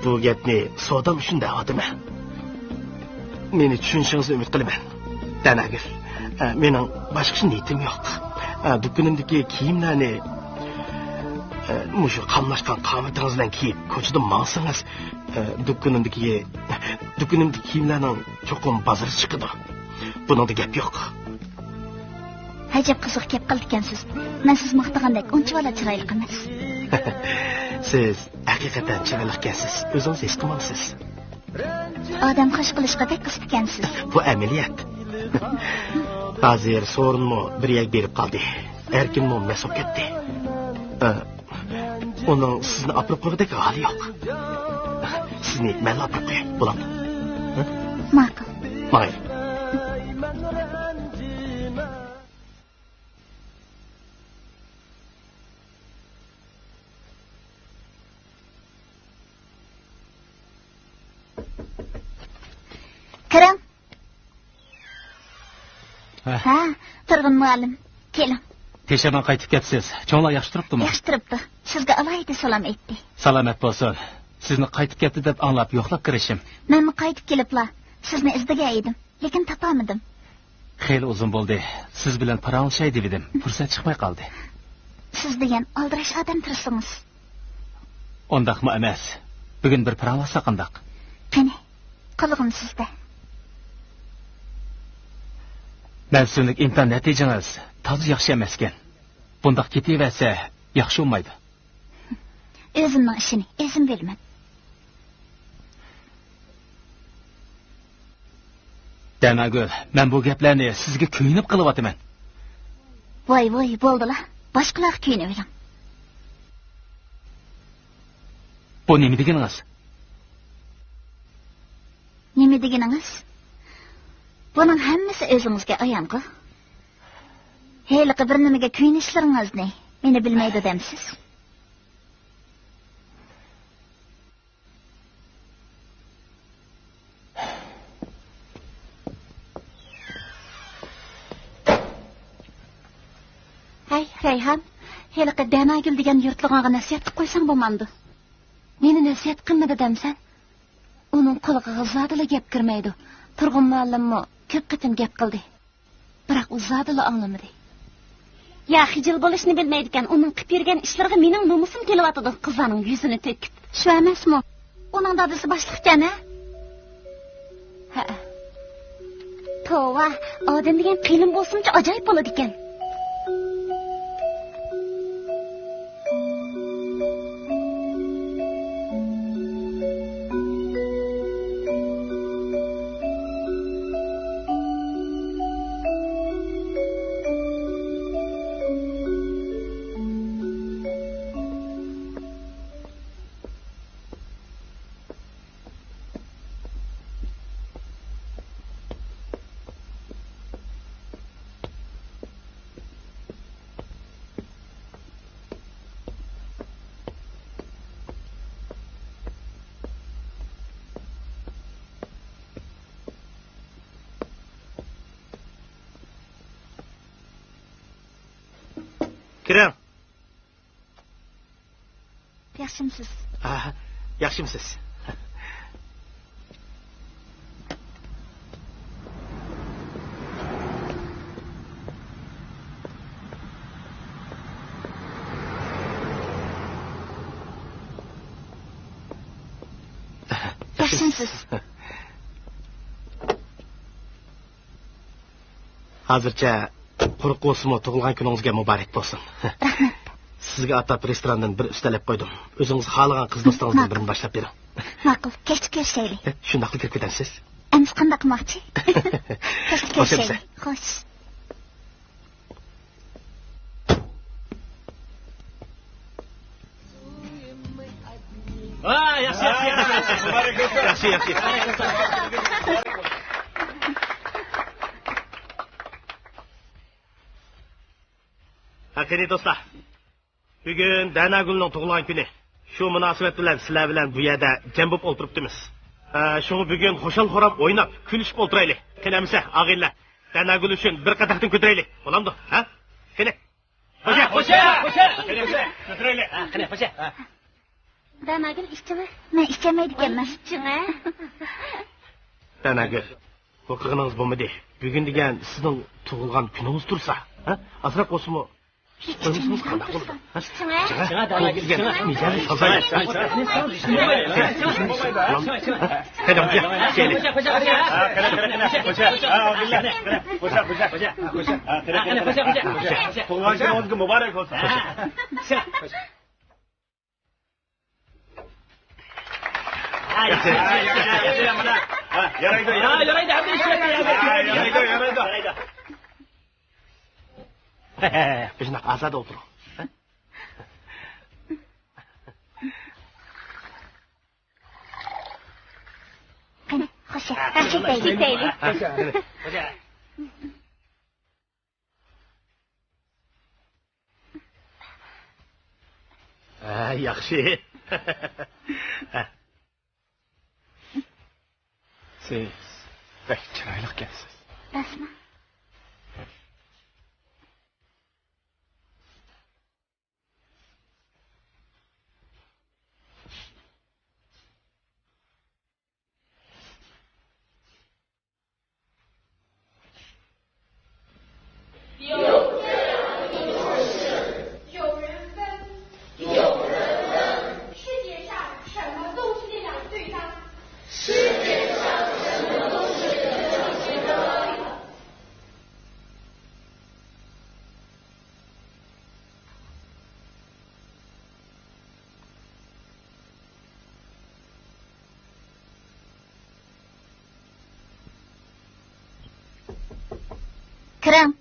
بۇ گەپنى سودام ئۈچۈن دەۋاتىمەن. مېنى چۈشىنىشىڭىزنى ئۈمىد قىلىمەن. دەناگۈل، ئە، مېنىڭ باشقىچە نىيىتىم يوق. ئە، دۇكىنىمدىكى كىيىملەرنى، ئە، مۇشۇ قاملاشقان قامىتىڭىز بىلەن كىيىپ، كوچىدا ماڭسىڭىز، ئە، دۇكىنىمدىكى، دۇكىنىمدىكى كىيىملەرنىڭ چوقۇم بازىرى چىقىدۇ. بۇنىڭدا گەپ يوق. ئەجەب قىزىق گەپ قىلىدىكەنسىز. مەن سىز ماختىغاندەك ئۇنچىۋالا چىرايلىق ئەمەس. سىز ھەقىقەتەن چىرايلىقكەنسىز. ئۆزىڭىز ھېس قىلمامسىز؟ ئادەم خوش قىلىشقا بەك قىزىقكەنسىز. بۇ ئەمەلىيەت. ھازىر سورۇنمۇ بىر يەرگە بېرىپ قالدى. ئەركىنمۇ مەست بولۇپ كەتتى. ئە، ئۇنىڭ سىزنى ئاپىرىپ قويغۇدەك ھالى يوق. سىزنى مەنلا ئاپىرىپ قوياي، بولامدۇ؟ ھە؟ ماقۇل. ماڭايلى. كىرىڭ. ھە. ھە، تۇرغۇن مۇئەللىم، كېلىڭ. پېشاندىن قايتىپ كەپسىز. چوڭلار ياخشى تۇرۇپتۇمۇ؟ ياخشى تۇرۇپتۇ. سىزگە ئالاھىدە سالام ئېيتتى. سالامەت بولسۇن. سىزنى قايتىپ كەپتۇ دەپ ئاڭلاپ يوقلاپ كىرىشىم. مەنمۇ قايتىپ كېلىپلا سىزنى ئىزدىگەن ئىدىم، لېكىن تاپالمىدىم. خېلى ئۇزۇن بولدى. سىز بىلەن پاراڭلىشاي دېۋىدىم. پۇرسەت چىقماي قالدى. سىز دېگەن ئالدىراش ئادەم تۇرسىڭىز. ئۇنداقمۇ ئەمەس. بۈگۈن بىر پاراڭلاشساق قانداق؟ قېنى، قىلغىن سىزدە. مەن سىزنىڭ ئىمتىھان نەتىجىڭىز تازا ياخشى ئەمەسكەن. بۇنداق كېتىۋەرسە ياخشى بولمايدۇ. ئۆزۈمنىڭ ئىشىنى ئۆزۈم بىلىمەن. دەناگۈل، مەن بۇ گەپلەرنى سىزگە كۆيۈنۈپ قىلىۋاتىمەن. ۋاي، ۋاي، بولدىلا. باشقىلارغا كۆيۈنۈۋېرىڭ. بۇ نېمە دېگىنىڭىز؟ نېمە دېگىنىڭىز؟ بۇنىڭ ھەممىسى ئۆزىڭىزگە ئايانغۇ. ھېلىقى بىر نېمىگە كۆيۈنۈشلىرىڭىزنى مېنى بىلمەيدۇ دەمسىز؟ ھەي، رەيھان، ھېلىقى دەناگۈل دېگەن يۇرتلۇقۇڭغا نەسىھەت قىلىپ قويساڭ بولمامدۇ؟ مېنى نەسىھەت قىلمىدى دەمسەن؟ ئۇنىڭ قۇلىقىغا زادىلا گەپ كىرمەيدۇ. تۇرغۇن مۇئەللىممۇ كۆپ قېتىم گەپ قىلدى. بىراق ئۇ زادىلا ئاڭلىمىدى. يا خىجىل بولۇشنى بىلمەيدىكەن، ئۇنىڭ قىلىپ يۈرگەن ئىشلىرىغا مېنىڭ نومۇسۇم كېلىۋاتىدۇ، قىزلارنىڭ يۈزىنى تۆكۈپ. شۇ ئەمەسمۇ؟ ئۇنىڭ دادىسى باشلىقكەن ھە؟ ھەئە. توۋا، ئادەم دېگەن قېلىن بولسىمۇچۇ ئاجايىپ بولىدىكەن. كىرىڭ. ياخشىمسىز؟ ھە، ياخشىمسىز؟ ياخشىمسىز؟ ھازىرچە قۇرۇق بولسىمۇ، تۇغۇلغان كۈنىڭىزگە مۇبارەك بولسۇن. رەھمەت. سىزگە ئاتاپ رېستوراندىن بىر ئۈستەل ئېلىپ قويدۇم. ئۆزىڭىز خالىغان قىز دوستىڭىزدىن بىرىنى باشلاپ بېرىڭ. ماقۇل، كەچتە كۆرۈشەيلى. شۇنداقلا كىرىپ كېتەمسىز؟ ئەمىسە قانداق قىلماقچى؟ كەچتە كۆرۈشەيلى. خوش. ۋاي، ياخشى، ياخشى، ياخشى. ياخشى، ياخشى. ھە، قېنى دوستلار، بۈگۈن دەناگۈلنىڭ تۇغۇلغان كۈنى. شۇ مۇناسىۋەت بىلەن سىلەر بىلەن بۇ يەردە جەم بولۇپ ئولتۇرۇپتىمىز. ھە، شۇڭا بۈگۈن خۇشال-خۇرام ئويناپ، كۈلۈشۈپ ئولتۇرايلى. قېنى ئەمىسە، ئاغىنىلەر، دەناگۈل ئۈچۈن بىر قاداقتىن كۆتۈرەيلى. بولامدۇ؟ ھە؟ قېنى. خوشە! خوشە! خوشە! كۆتۈرەيلى. ھە، قېنى، خوشە! ھە. دەناگۈل ئىچىڭە. مەن ئىچەلمەيدىكەنمەن. ئىچىڭە. دەناگۈل، بۇ قىلغىنىڭىز بولمىدى. بۈگۈن دېگەن سىزنىڭ تۇغۇلغان كۈنىڭىز تۇرسا، ھە؟ ئازراق بولسىمۇ قويمىسىڭىز قانداق بولىدۇ؟ ھە؟ ئىچىڭە. ئىچىڭە، دەناگۈل، ئىچىڭە. مىجەزى تازا. قېنى، قېنى، قېنى. خوشە، خوشە، خوشە. ھە، قېنى، قېنى، خوشە، خوشە. تۇغۇلغان كۈنىڭىزگە مۇبارەك بولسۇن. يارايدۇ، يارايدۇ. يارايدۇ، يارايدۇ. بىز شۇنداق ئازادە ئولتۇرۇڭ. قېنى، خوشە، كېتەيلى. ھە، ياخشى. سىز بەك چىرايلىقكەنسىز. راستمۇ؟ كىرىڭ.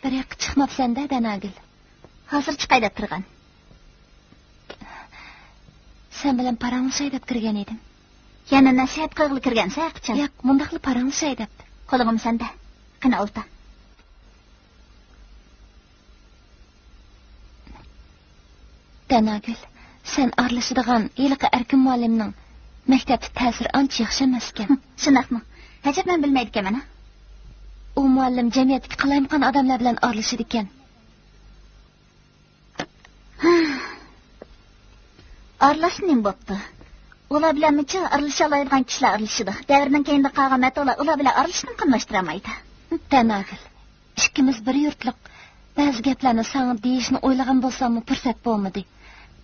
بىر ياققا چىقماپسەن-دە، دەناگۈل. ھازىر چىقاي دەپ تۇرغان. سەن بىلەن پاراڭلىشاي دەپ كىرگەن ئىدىم. يەنە نەسىھەت قىلغىلى كىرگەنسەن ھەرقاچان. ياق، مۇنداقلا پاراڭلىشاي دەپ. قولۇڭغا سەندە. قېنى ئولتۇر. دەناگۈل، سەن ئارىلىشىدىغان ھېلىقى ئەركىن مۇئەللىمنىڭ مەكتەپتە تەسىرى ئانچە ياخشى ئەمەسكەن. شۇنداقمۇ؟ ئەجەب، مەن بىلمەيدىكەنمەن ھە. ئۇ مۇئەللىم جەمئىيەتتىكى قالايمىقان ئادەملەر بىلەن ئارىلىشىدىكەن. ئارىلاشسا نېمە بوپتۇ؟ ئۇلار بىلەنمۇچۇ ئارىلىشالايدىغان كىشىلەر ئارىلىشىدۇ. دەۋرنىڭ كەينىدە قالغان مەتۇلار ئۇلار بىلەن ئارىلىشىشنى قاملاشتۇرالمايدۇ. دەناگۈل، ئىككىمىز بىر يۇرتلۇق. بەزى گەپلەرنى ساڭا دېيىشنى ئويلىغان بولساممۇ پۇرسەت بولمىدى.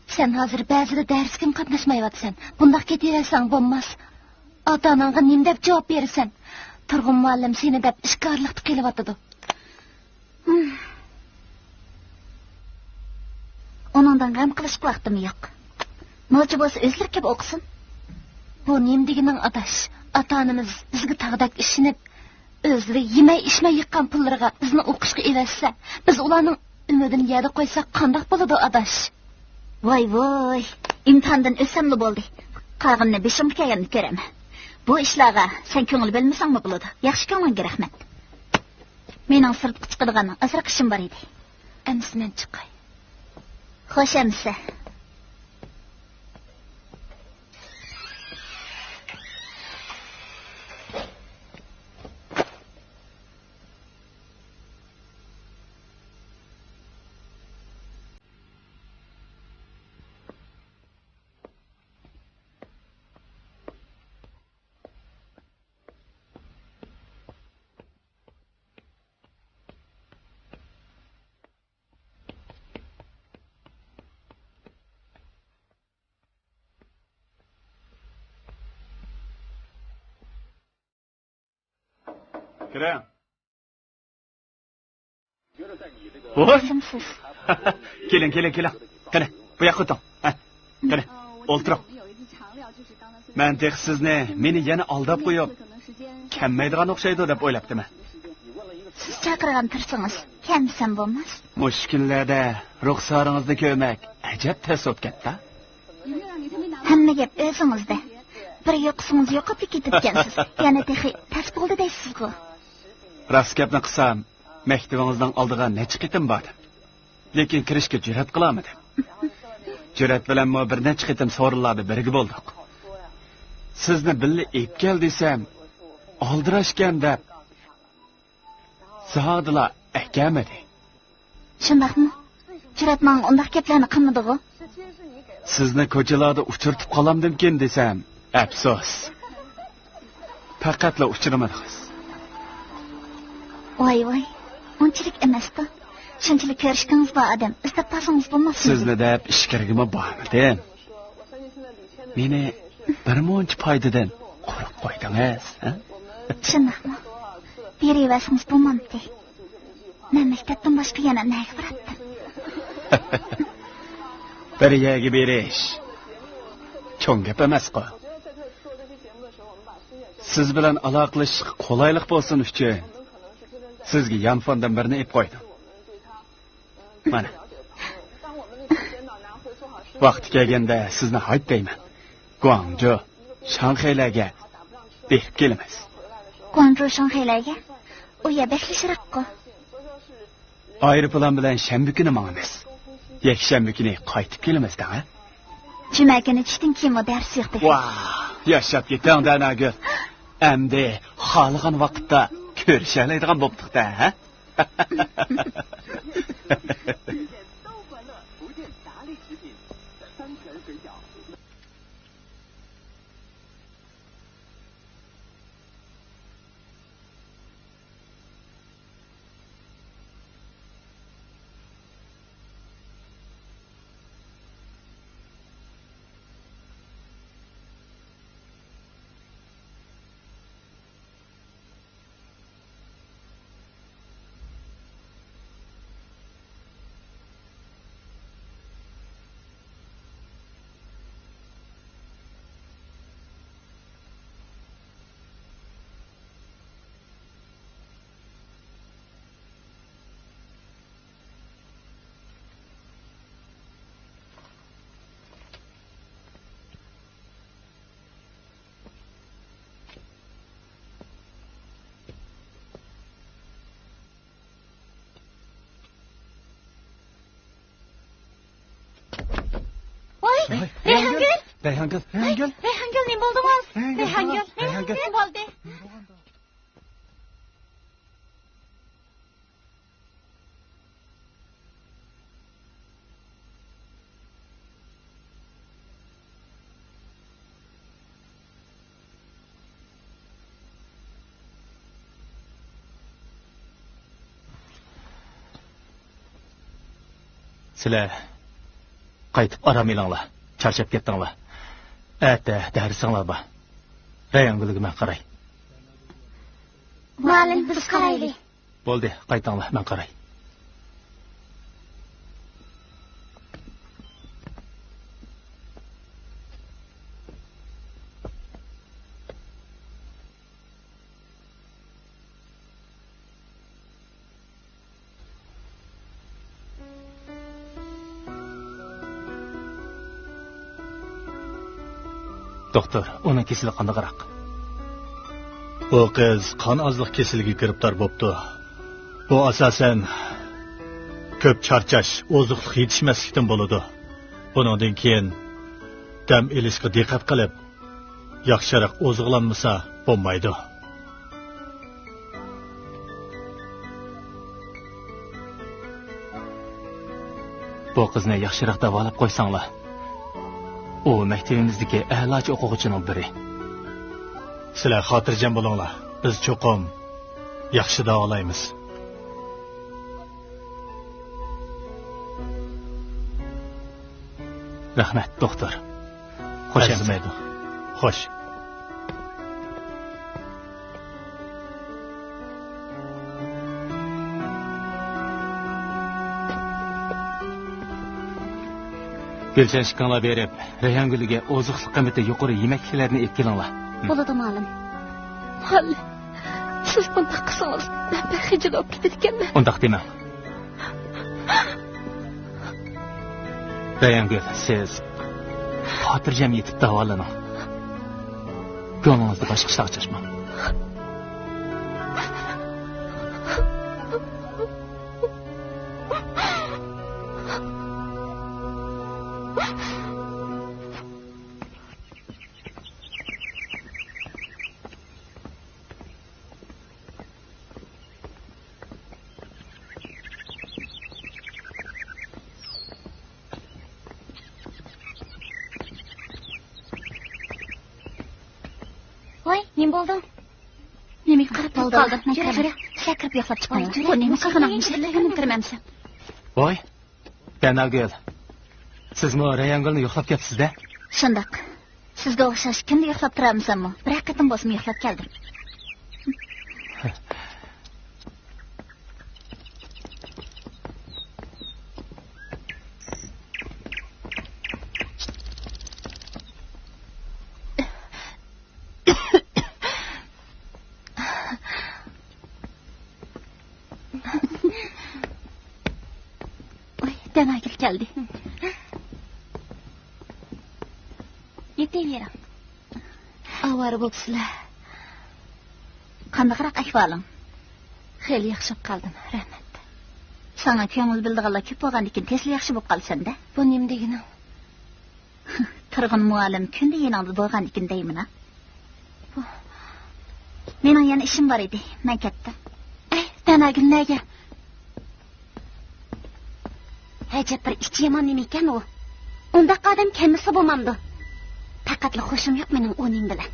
سەن ھازىر بەزىدە دەرسكىمۇ قاتناشمايۋاتىسەن. بۇنداق كېتىۋەرسەڭ بولماس. ئاتا-ئاناڭغا نېمە دەپ جاۋاب بېرىسەن؟ تۇرغۇن مۇئەللىم سېنى دەپ ئىشكارلىقتا قېلىۋاتىدۇ. ئۇنىڭدىن غەم قىلىشقا ۋاقتىم يوق. نوچى بولسا ئۆزلىرى كەپ ئوقۇسۇن. بۇ نېمە دېگىنىڭ ئاداش؟ ئاتا-ئانىمىز بىزگە تاغدەك ئىشىنىپ، ئۆزلىرى يېمەي ئىچمەي يىغقان پۇللىرىغا بىزنى ئوقۇشقا ئېۋەتسە، بىز ئۇلارنىڭ ئۈمىدىنى يەردە قويساق قانداق بولىدۇ، ئاداش؟ ۋاي ۋوي، ئىمتىھاندىن ئۆتسەملا بولدى. قالغىنىنى بېشىمغا كەلگەندە كۆرەرمەن. بۇ ئىشلارغا سەن كۆڭۈل بۆلمىسەڭمۇ بولىدۇ. ياخشى كۆڭلۈڭگە رەھمەت. مېنىڭ سىرتقا چىقىدىغان ئازراق ئىشىم بار ئىدى. ئەمىسە مەن چىقاي. خوش ئەمىسە. كىرىڭ. ۋوي! كېلىڭ، كېلىڭ، كېلىڭ. قېنى، بۇ ياققا ئۆتۈڭ. ھە، قېنى، ئولتۇرۇڭ. مەن تېخى سىزنى مېنى يەنە ئالداپ قويۇپ، كەلمەيدىغان ئوخشايدۇ دەپ ئويلاپتىمەن. سىز چاقىرغان تۇرسىڭىز، كەلمىسەم بولماس. مۇشۇ كۈنلەردە رۇخسارىڭىزنى كۆرمەك ئەجەب تەس بولۇپ كەتتى. ھەممە گەپ ئۆزىڭىزدە. بىر يوقىسىڭىز يوقاپلا كېتىپكەنسىز. يەنە تېخى تەس بولدى دەيسىزغۇ؟ راست گەپنى قىلسام، مەكتىۋىڭىزنىڭ ئالدىغا نەچچە قېتىم باردىم. لېكىن كىرىشكە جۈرئەت قىلالمىدىم. جۈرئەت بىلەنمۇ بىر نەچچە قېتىم سورۇنلاردا بىرگە بولدۇق. سىزنى بىللە ئېلىپ كەل دېسەم، ئالدىراشكەن دەپ، زادىلا ئەكەلمىدى. شۇنداقمۇ؟ جۈرئەت ماڭا ئۇنداق گەپلەرنى قىلمىدىغۇ؟ سىزنى كوچىلاردا ئۇچرىتىپ قالامدىمكىن دېسەم، ئەپسۇس. پەقەتلا ئۇچرىمىدىڭىز. ۋاي، ۋاي، ئۇنچىلىك ئەمەستۇ. شۇنچىلىك كۆرۈشكىڭىز بار ئادەم ئىزدەپ بارسىڭىز بولماسمىدى؟ سىزنى دەپ ئىچكىرىگىمۇ بارمىدىم. مېنى بىر مۇنچە پايدىدىن قۇرۇق قويدىڭىز، ھە؟ شۇنداقمۇ؟ بېرىۋەرسىڭىز بولمامتى؟ مەن مەكتەپتىن باشقا يەنە نەگە باراتتىم؟ بىر يەرگە بېرىش چوڭ گەپ ئەمەسقۇ. سىز بىلەن ئالاقىلىشىشقا قولايلىق بولسۇن ئۈچۈن، سىزگە يانفوندىن بىرنى ئېلىپ قويدۇم. مانا. ۋاقتى كەلگەندە سىزنى ھايت دەيمەن. گۇاڭجۇ، شاڭخەيلەرگە بېرىپ كېلىمىز. گۇاڭجۇ، شاڭخەيلەرگە؟ ئۇ يەر بەكلا يىراققۇ. ئايروپىلان بىلەن شەنبە كۈنى ماڭىمىز. يەكشەنبە كۈنى قايتىپ كېلىمىز دەڭ، ھە؟ جۈمە كۈنى چۈشتىن كېيىنمۇ دەرس يوق دەيمەن. ۋاھ، ياشاپ كېتىڭ دەناگۈل. ئەمدى خالىغان ۋاقىتتا كۆرۈشەلەيدىغان بوپتۇق-دە، ھە؟ ۋاي، ۋاي، رەيھانگۈل! رەيھانگۈل! ۋاي، رەيھانگۈل! رەيھانگۈل، نېمە بولدىڭىز؟ رەيھانگۈل! رەيھانگۈل، رەيھانگۈل! نېمە بولدى؟ سىلەر قايتىپ ئارام ئېلىڭلار. چارچاپ كەتتىڭلار. ئەتە دەرسىڭلار بار. رەيھانگۈلگە مەن قاراي. مۇئەللىم، بىز قارايلى. بولدى، قايتىڭلار، مەن قاراي. دوختۇر، ئۇنىڭ كېسىلى قانداقراق؟ بۇ قىز قان ئازلىق كېسىلىگە گىرىپتار بوپتۇ. بۇ ئاساسەن كۆپ چارچاش، ئوزۇقلۇق يېتىشمەسلىكتىن بولىدۇ. بۇنىڭدىن كېيىن دەم ئېلىشقا دىققەت قىلىپ، ياخشىراق ئوزۇقلانمىسا بولمايدۇ. بۇ قىزنى ياخشىراق داۋالاپ قويساڭلار. ئۇ مەكتىۋىمىزدىكى ئەلاچى ئوقۇغۇچىنىڭ بىرى. سىلەر خاتىرجەم بولۇڭلار، بىز چوقۇم ياخشى داۋالايمىز. رەھمەت، دوختۇر. خوش ئەمىسە. ئەرزىمەيدۇ. خوش. گۈلشەن، ئىككىڭلار بېرىپ، رەيھانگۈلگە ئوزۇقلۇق قىممىتى يۇقىرى يېمەكلىكلەرنى ئېلىپ كېلىڭلار. بولىدۇ، مۇئەللىم. مۇئەللىم، سىز بۇنداق قىلسىڭىز، مەن بەك خىجىل بولۇپ كېتىدىكەنمەن. ئۇنداق دېمەڭ. رەيھانگۈل، سىز خاتىرجەم يېتىپ داۋالىنىڭ. كۆڭلىڭىزنى باشقا ئىشلارغا چاچماڭ. ۋاي، نېمە بولدۇڭ؟ نېمىگە قاراپ تۇرۇپ قالدىڭ؟ يۈرە، يۈرە. سىلەر كىرىپ يۇقلاپ چىقىڭلار. بۇ نېمە قىلغىنىڭ؟ مەن كىرمەمسەن؟ ۋاي، دەناگۈل، سىزمۇ رەيھانگۈلنى يوقلاپ كەپسىز-دە؟ شۇنداق. سىزگە ئوخشاش كۈندە يوقلاپ تۇرامسەنمۇ؟ بىرەر قېتىم بولسىمۇ يوقلاپ كەلدىم. ۋاي، دەناگۈل كەلدى. يېتىۋېرىڭ. ئاۋارە بوپسىلەر. قانداقراق ئەھۋالىڭ؟ خېلى ياخشى بولۇپ قالدىم، رەھمەت. ساڭا كۆڭۈل بۆلىدىغانلار كۆپ بولغاندىكىن تېزلا ياخشى بولۇپ قالىسەن-دە. بۇ نېمە دېگىنىڭ؟ تۇرغۇن مۇئەللىم كۈندە يېنىڭدا بولغاندىكىن دەيمەن-ە. مېنىڭ يەنە ئىشىم بار ئىدى، مەن كەتتىم. ئەي، دەناگۈل نەگە؟ ئەجەب بىر ئىچى يامان نېمە ئىكەن ئۇ. ئۇنداق ئادەم كەلمىسە بولمامدۇ؟ پەقەتلا خۇشۇم يوق مېنىڭ ئۇ نېمە بىلەن.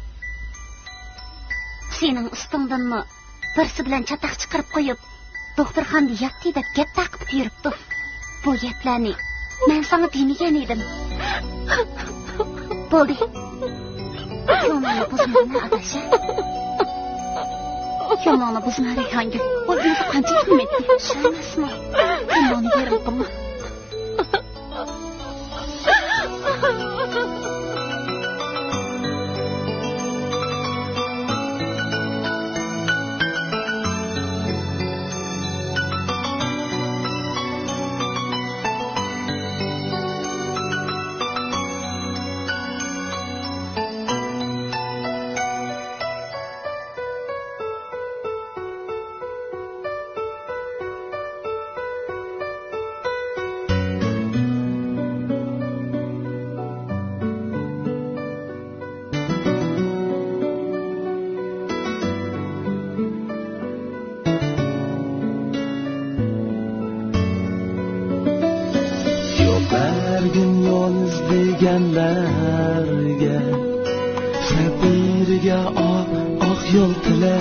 سېنىڭ ئۈستۈڭدىنمۇ بىرسى بىلەن چاتاق چىقىرىپ قويۇپ، دوختۇرخانىدا ياتتى دەپ گەپ تارقىتىپ يۈرۈپتۇ. بۇ گەپلەرنى مەن ساڭا دېمىگەن ئىدىم. بولدى. كۆڭلۈڭنى بۇزمىغىن، ئاداش. كۆڭلۈڭنى بۇزما، رەيھانگۈل. ئۇ ئۆزى قانچىلىك نېمە ئېيتتى؟ شۇ ئەمەسمۇ؟ كۆڭلۈڭنى يېرىم قىلما. يول بەرگىن يول ئىزدىگەنلەرگە، سەپىرىگە ئاق، ئاق يول تىلە.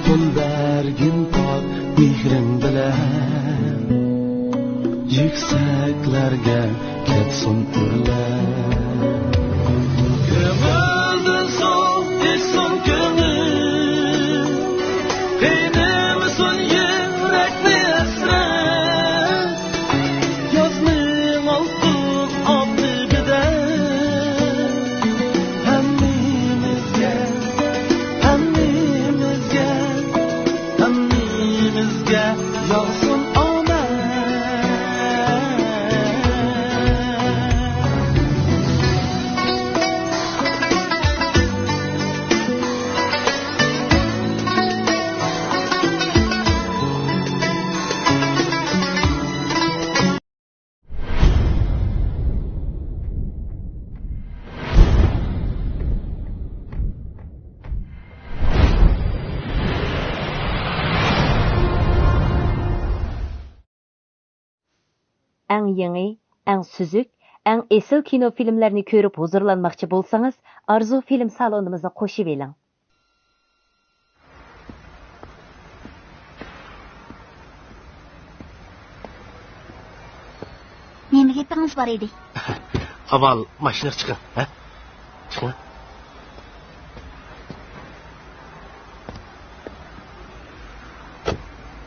پۇل بەرگىن پاك مېھرىڭ بىلەن، يۈكسەكلەرگە كەتسۇن ئۆرلەپ. كۆڭۈلدىن سوغۇق ئېچسۇن كۆڭۈل، قىينىمىسۇن يۈرەكنى ھەسرەت. يازنىڭ ئالتۇن ئاپتىپىدە ھەممىمىزگە، ھەممىمىزگە، ھەممىمىزگە ياغسۇن ئامەت. ئەڭ يېڭى، ئەڭ سۈزۈك، ئەڭ ئېسىل كىنو فىلىملەرنى كۆرۈپ ھۇزۇرلانماقچى بولسىڭىز، ئارزۇ فىلىم سالونىمىزنى قوشۇۋېلىڭ. نېمە گېپىڭىز بار ئىدى؟ ئاۋۋال ماشىنىغا چىقىڭ، ھە؟ چىقىڭ.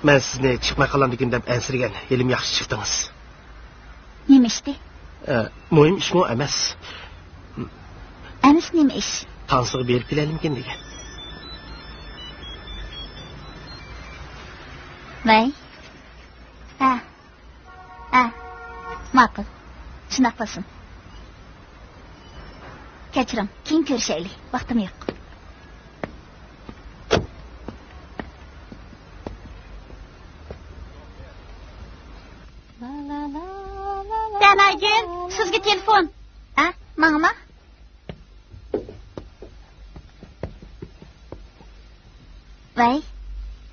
مەن سىزنى چىقماي قالامدىكىن دەپ ئەنسىرىگەن، ھېلىمۇ ياخشى چىقتىڭىز. ئىشتى. ئە، مۇھىم ئىشمۇ ئەمەس. ئەمىسە نېمە ئىش؟ تانسىغا بېرىپ كېلەيلىمىكىن دېگەن. ۋەي. ھە. ھە. ماقۇل. شۇنداق بولسۇن. كەچۈرۈڭ، كېيىن كۆرۈشەيلى. ۋاقتىم يوق. سەنايگۈل، سىزگە تېلېفون. ھە، ماڭىمۇ؟ ۋەي.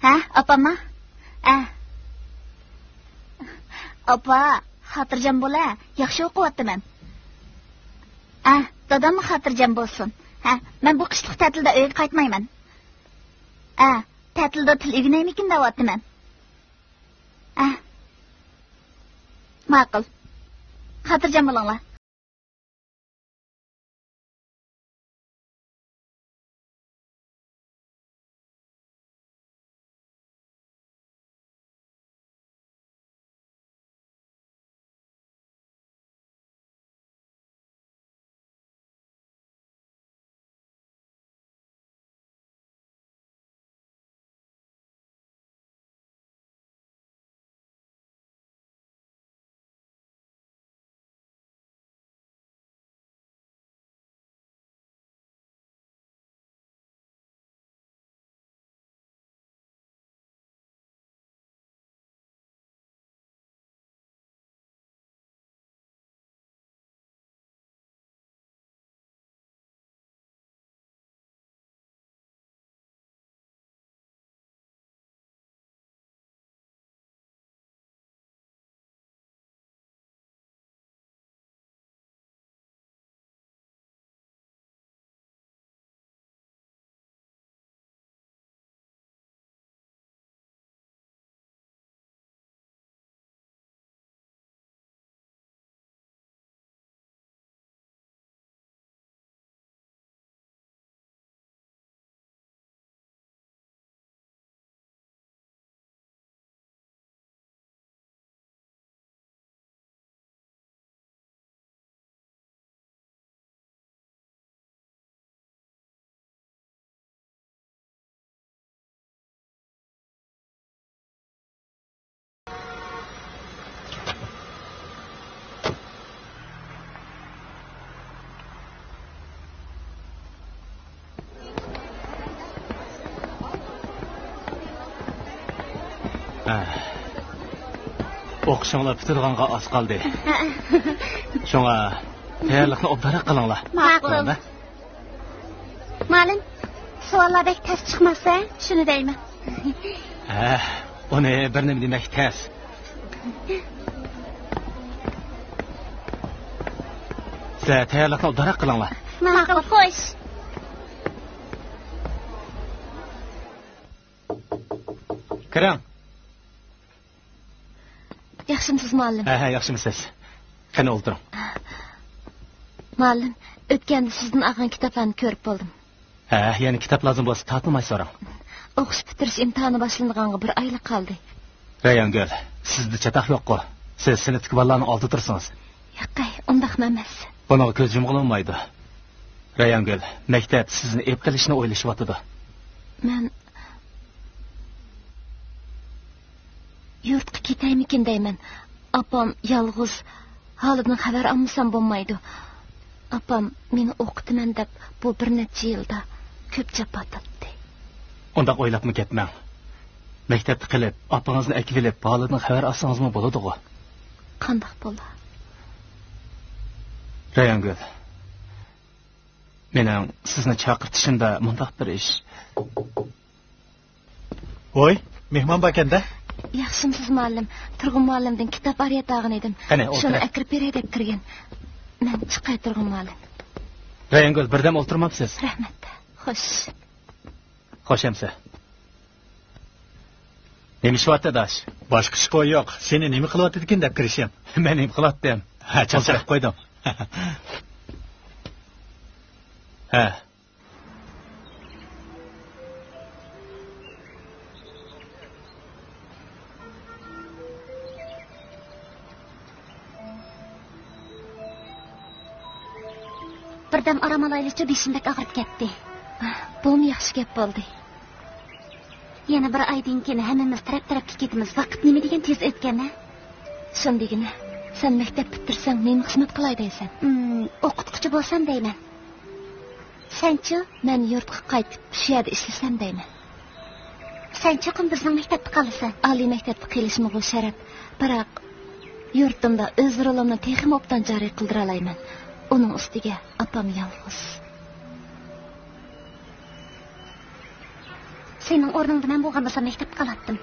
ھە، ئاپامما؟ ھە. ئاپا، خاتىرجەم بول ھە، ياخشى ئوقۇۋاتىمەن. ھە، داداممۇ خاتىرجەم بولسۇن. ھە، مەن بۇ قىشلىق تەتىلدە ئۆيگە قايتمايمەن. ھە، تەتىلدە تىل ئۆگىنەيمىكىن دەۋاتىمەن. ھە. ماقۇل. خاتىرجەم بولۇڭلار. ئوقۇشۇڭلار پۈتىدىغانغا ئاز قالدى. شۇڭا تەييارلىقنى ئوبدانراق قىلىڭلار. ماقۇل. مۇئەللىم، سوئاللار بەك تەس چىقماسا، شۇنى دەيمەن. ھە، ئۇنى بىر نېمە دېمەك تەس. سىلەر تەييارلىقنى ئوبدانراق قىلىڭلار. ماقۇل، خوش. كىرىڭ. ياخشىمسىز، مۇئەللىم؟ ھە، ھە، ياخشىمسىز؟ قېنى، ئولتۇرۇڭ. مۇئەللىم، ئۆتكەندە سىزدىن ئالغان كىتابلارنى كۆرۈپ بولدۇم. ھە، يەنە كىتاب لازىم بولسا، تارتىنماي سوراڭ. ئوقۇش پۈتتۈرۈش ئىمتىھانى باشلىنىدىغانغا بىر ئايلا قالدى. رەيھانگۈل، سىزدە چاتاق يوققۇ؟ سىز سىنىپتىكى بالىلارنىڭ ئالدىدا تۇرسىڭىز. ياقەي، ئۇنداقمۇ ئەمەس. بۇنىڭغا كۆز يۇمغىلى بولمايدۇ. رەيھانگۈل، مەكتەپ سىزنى ئېلىپ قېلىشنى ئويلىشىۋاتىدۇ. مەن يۇرتقا كېتەيمىكىن دەيمەن. ئاپام يالغۇز، ھالىدىن خەۋەر ئالمىسام بولمايدۇ. ئاپام مېنى ئوقۇتىمەن دەپ بۇ بىر نەچچە يىلدا كۆپ جاپا تارتتى. ئۇنداق ئويلاپمۇ كەتمەڭ. مەكتەپتە قېلىپ، ئاپىڭىزنى ئەكىۋېلىپ، ھالىدىن خەۋەر ئالسىڭىزمۇ بولىدىغۇ. قانداق بولا؟ رەيھانگۈل، مېنىڭ سىزنى چاقىرتىشىمدا مۇنداق بىر ئىش. ۋوي، مېھمان باركەن-دە. ياخشىمسىز، مۇئەللىم؟ تۇرغۇن مۇئەللىمدىن كىتاب ئارىيەت ئالغان ئىدىم. قېنى، ئولتۇرە. شۇنى ئەكىرىپ بېرەي دەپ كىرگەن. مەن چىقاي، تۇرغۇن مۇئەللىم. رەيھانگۈل، بىردەم ئولتۇرمامسىز؟ رەھمەت. خوش. خوش ئەمسە. نېمە ئىش بارتى، ئاداش؟ باشقا ئىش قوي يوق. سېنى نېمە قىلىۋاتىدىكىن دەپ كىرىشىم. مەن نېمە قىلاتتىم؟ ھە، چاقچاق قويدۇم. ھە. بىردەم ئارام ئالايلىچۇ، بېشىم بەك ئاغرىپ كەتتى. بولما، ياخشى گەپ بولدى. يەنە بىر ئايدىن كېيىن ھەممىمىز تەرەپ-تەرەپكە كېتىمىز. ۋاقىت نېمە دېگەن تېز ئۆتكەن-ھە؟ شۇنى دېگىنە، سەن مەكتەپ پۈتتۈرسەڭ نېمە خىزمەت قىلاي دەيسەن؟ ئىم، ئوقۇتقۇچى بولسام دەيمەن. سەنچۇ؟ مەن يۇرتقا قايتىپ، شۇ يەردە ئىشلىسەم دەيمەن. سەن چوقۇم بىزنىڭ مەكتەپتە قالىسەن. ئالىي مەكتەپتە قېلىشمىغۇ شەرەپ. بىراق، يۇرتۇمدا ئۆز رولۇمنى تېخىمۇ ئوبدان جارى قىلدۇرالايمەن. ئۇنىڭ ئۈستىگە ئاپام يالغۇز. سېنىڭ ئورنۇڭدا مەن بولغان بولسام، مەكتەپتە قالاتتىم.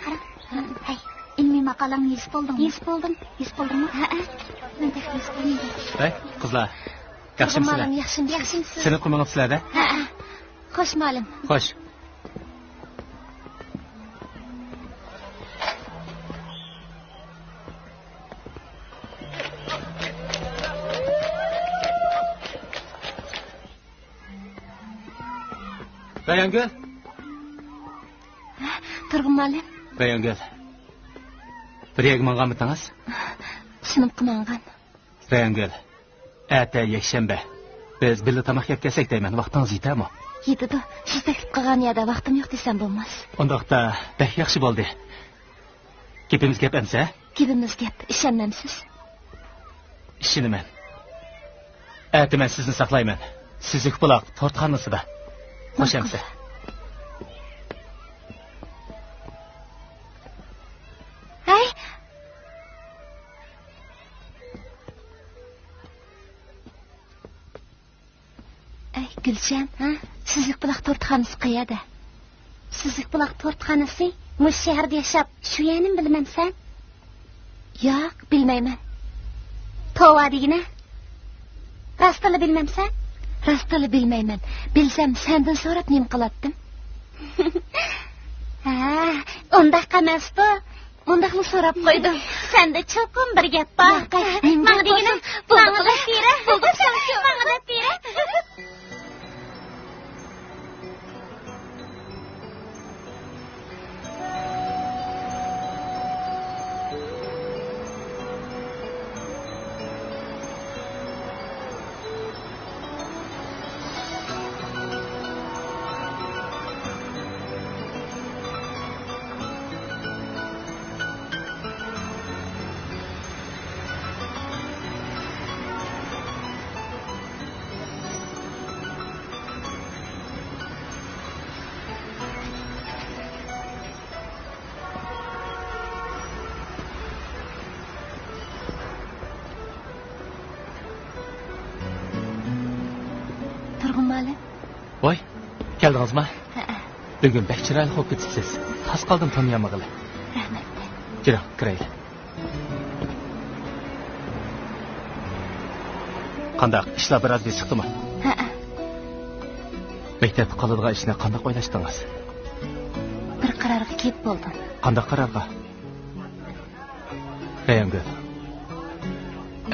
قارا. ھەي، ئىلمىي ماقالەڭنى يېزىپ بولدۇڭمۇ؟ يېزىپ بولدۇم. يېزىپ بولدۇڭمۇ؟ ھەئە. مەن تېخى يېزىپ بولمىدىم. ھەي، قىزلار. ياخشىمۇ سىلەر؟ ياخشىمۇ؟ ياخشىمۇ؟ سىنىپقا مېڭىپسىلەر-دە؟ ھەئە. خوش، مۇئەللىم. خوش. رايانگۈل. تۇرغۇن مۇئەللىم. رايانگۈل. بىر يەرگە ماڭغانمىدىڭىز؟ سىنىپقا ماڭغان. رايانگۈل، ئەتە يەكشەنبە. بىز بىللە تاماق يەپ كەلسەك دەيمەن، ۋاقتىڭىز يېتەرمۇ؟ يېتىدۇ. سىز تەكلىپ قىلغان يەردە ۋاقتىم يوق دېسەم بولماس. ئۇنداقتا بەك ياخشى بولدى. گېپىمىز گەپ ئەمىسە؟ گېپىمىز گەپ، ئىشەنمەمسىز؟ ئىشىنىمەن. ئەتە مەن سىزنى ساقلايمەن. سۈزۈك بۇلاق تورتخانىسىدا. خوش ئەمىسە. ھەي! ئەي، گۈلشەن، ھە؟ سۈزۈك بۇلاق تورتخانىسى قەيەردە؟ سۈزۈك بۇلاق تورتخانىسى مۇشۇ شەھەردە ياشاپ، شۇ يەرنىمۇ بىلمەمسەن؟ ياق، بىلمەيمەن. توۋا دېگىنە. راستلا بىلمەمسەن؟ راستلا بىلمەيمەن. بىلسەم، سەندىن سوراپ نېمە قىلاتتىم؟ ھە، ئۇنداق ئەمەستۇ. مۇنداقمۇ سوراپ قويدۇم. سەندە چوقۇم بىر گەپ بار. ياق، ماڭا دېگىنىم، ماڭا دەپ بېرە. ماڭا دەپ بېرە. تۇرغۇن مۇئەللىم. ۋاي، كەلدىڭىزما؟ ھەئە. بۈگۈن بەك چىرايلىق بولۇپ كېتىپسىز. تاس قالدىم تونۇيالمىغىلى. رەھمەت. كىرىڭ، كىرەيلى. قانداق، ئىشلار بىر ئاز بېسىقتىمۇ؟ ھەئە. مەكتەپتە قالىدىغان ئىشنى قانداق ئويلاشتىڭىز؟ بىر قارارغا كېلىپ بولدۇم. قانداق قارارغا؟ رەيھانگۈل،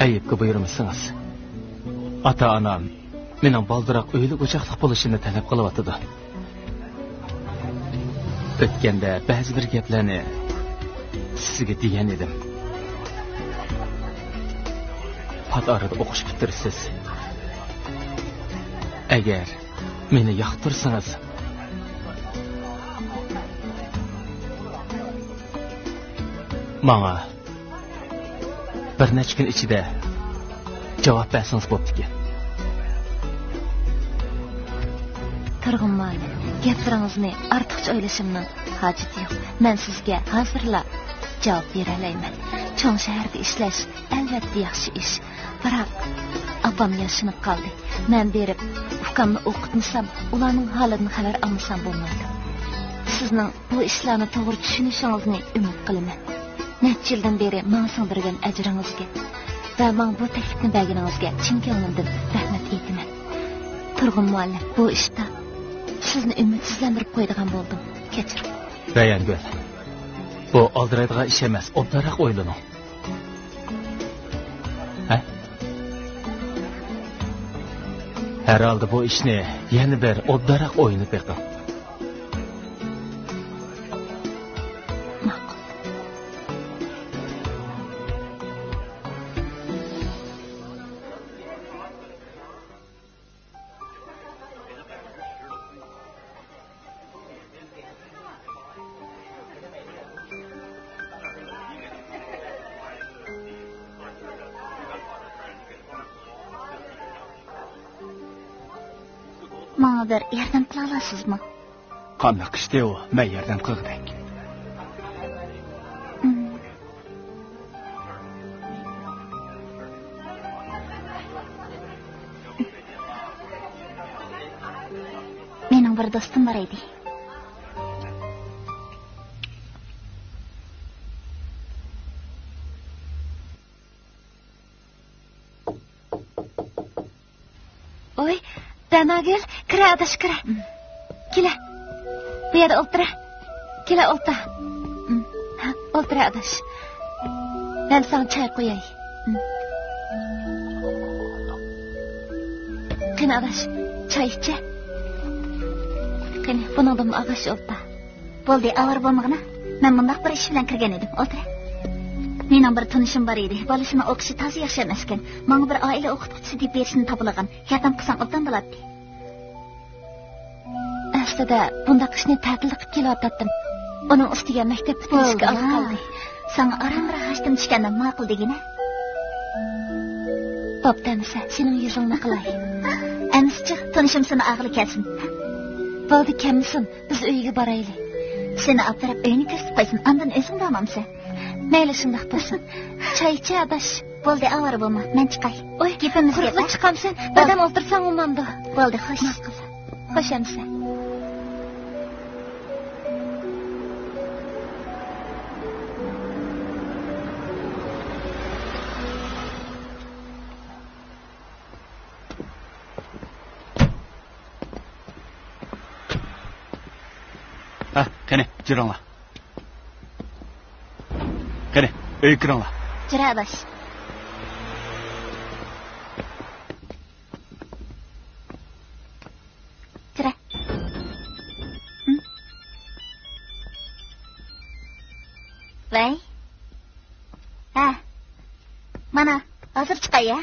ئەيىبكە بۇيرۇمىسىڭىز. ئاتا-ئانام مېنىڭ بالدۇراق ئۆيلۈك-ئوچاقلىق بولۇشۇمنى تەلەپ قىلىۋاتىدۇ. ئۆتكەندە بەزى بىر گەپلەرنى سىزگە دېگەن ئىدىم. پات ئارىدا ئوقۇش پۈتتۈرىسىز. ئەگەر مېنى ياقتۇرسىڭىز، ماڭا بىر نەچچە كۈن ئىچىدە جاۋاب بەرسىڭىز بوپتىكەن. تۇرغۇن مۇئەللىم، گەپلىرىڭىزنى ئارتۇقچە ئويلىشىمنىڭ ھاجىتى يوق. مەن سىزگە ھازىرلا جاۋاب بېرەلەيمەن. چوڭ شەھەردە ئىشلەش ئەلۋەتتە ياخشى ئىش. بىراق، ئاپام ياشىنىپ قالدى. مەن بېرىپ، ئۇكامنى ئوقۇتمىسام، ئۇلارنىڭ ھالىدىن خەۋەر ئالمىسام بولمايدۇ. سىزنىڭ بۇ ئىشلارنى توغرا چۈشىنىشىڭىزنى ئۈمىد قىلىمەن. نەچچە يىلدىن بېرى ماڭا سىڭدۈرگەن ئەجرىڭىزگە ۋە ماڭا بۇ تەكلىپنى بەرگىنىڭىزگە چىن كۆڭلۈمدىن رەھمەت ئېيتىمەن. تۇرغۇن مۇئەللىم، بۇ ئىشتا سىزنى ئۈمىدسىزلەندۈرۈپ قويىدىغان بولدۇم. كەچۈرۈڭ. رەيھانگۈل، بۇ ئالدىرايدىغان ئىش ئەمەس، ئوبدانراق ئويلىنىڭ. ھە؟ ھەر ھالدا بۇ ئىشنى يەنە بىر ئوبدانراق ئويلىنىپ بېقىڭ. ماقۇل. ماڭا بىر ياردەم قىلالامسىزمۇ؟ قانداق ئىشتى ئۇ؟ مەن ياردەم قىلغۇدەك. مېنىڭ بىر دوستۇم بار ئىدى. ۋوي، دەناگۈل، كىرە ئاداش، كىرە. كېلە. بۇ يەردە ئولتۇرە. كېلە، ئولتۇر. ھە، ئولتۇرە ئاداش. مەن ساڭا چاي قۇياي. قېنى ئاداش، چاي ئىچە. قېنى، بۇنىڭدىنمۇ ئالغاچ ئولتۇر. بولدى، ئاۋارە بولمىغىنا. مەن مۇنداق بىر ئىش بىلەن كىرگەن ئىدىم. ئولتۇرە. مېنىڭ بىر تونۇشۇم بار ئىدى. بالىسىنىڭ ئوقۇشى تازا ياخشى ئەمەسكەن. ماڭا بىر ئائىلە ئوقۇتقۇچىسى دېيىپ بېرىشنى تاپىلىغان. ياردەم قىلساڭ ئوبدان بولاتتى. ئەسلىدە بۇنداق ئىشنى تەتىلدە قىلىپ كېلىۋاتاتتىم. ئۇنىڭ ئۈستىگە مەكتەپ پۈتۈۋېتىشكە ئاز قالدى. ساڭا ئاران بىر ھاجىتىم چۈشكەندە ماقۇل دېگىنە. بوپتۇ ئەمىسە، سېنىڭ يۈزۈڭنى قىلاي. ئەمىسىچۇ، تونۇشۇم سېنى ئاغىلى كەلسۇن. بولدى، كەلمىسۇن، بىز ئۆيگە بارايلى. سېنى ئاپىرىپ ئۆينى كۆرسىتىپ قويسۇن، ئاندىن ئۆزۈڭ بارمامسەن؟ مەيلى، شۇنداق بولسۇن. چاي ئىچە ئاداش. بولدى، ئاۋارە بولما، مەن چىقاي. ئوي، گېپىمىزگە قۇرۇقلا چىقامسەن؟ ھە. بىردەم ئولتۇرساڭ بولمامدۇ؟ بولدى، خوش. ماقۇل. خوش ئەمىسە. ھە، قېنى، جۈرۈڭلار. قېنى، ئۆيگە كىرىڭلار. جۈرە ئاداش. كىرە. ھىم. ۋەي. ھە. مانا، ھازىر چىقاي يا.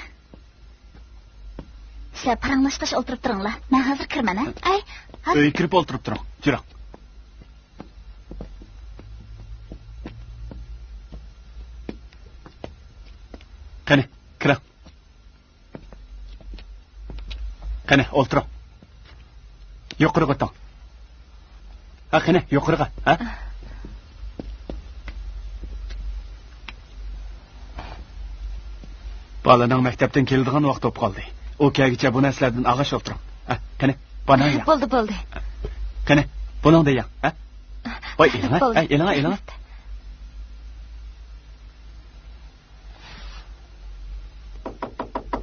سىلەر پاراڭلاشقاچ ئولتۇرۇپ تۇرۇڭلار. مەن ھازىر كىرىمەن، ھە؟ ئەي، ھازىر. ئۆيگە كىرىپ ئولتۇرۇپ تۇرۇڭ. جۈرۈڭ. قېنى، كىرىڭ. قېنى، ئولتۇرۇڭ. يۇقىرىغا ئۆتۈڭ. ھە، قېنى، يۇقىرىغا، ھە؟ بالىنىڭ مەكتەپتىن كېلىدىغان ۋاقتى بولۇپ قالدى. ئۇ كەلگۈچە بۇ نەرسىلەردىن ئالغاچ ئولتۇرۇڭ. ھە، قېنى، بانان يەڭ. بولدى، بولدى. قېنى، بۇنىڭدىن يەڭ، ھە؟ ۋاي، ئېلىڭە، بولدى. ھە، ئېلىڭە، ئېلىڭە.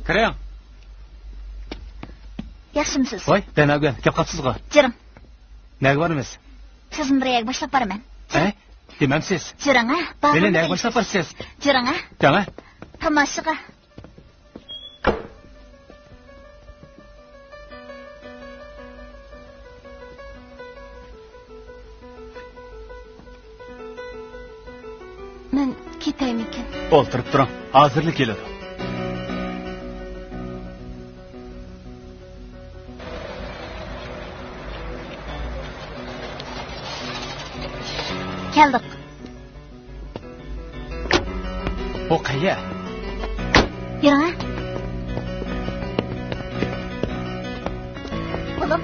كىرىڭ. ياخشىمۇسىز؟ ۋاي، دەناگۈل، كەپ قاپسىزغۇ. جۈرۈڭ. نەگە بارىمىز؟ سىزنى بىر يەرگە باشلاپ بارىمەن. ھە؟ دېمەمسىز؟ جۈرۈڭ، ھە؟ مېنى نەگە باشلاپ بارىسىز؟ جۈرۈڭ، ھە؟ دەڭە. تاماشىغا. مەن كېتەيمىكىن؟ ئولتۇرۇپ تۇرۇڭ، ھازىرلا كېلىدۇ. كەلدۇق. بۇ قەيەر؟ يۈرۈڭە. بولۇڭ.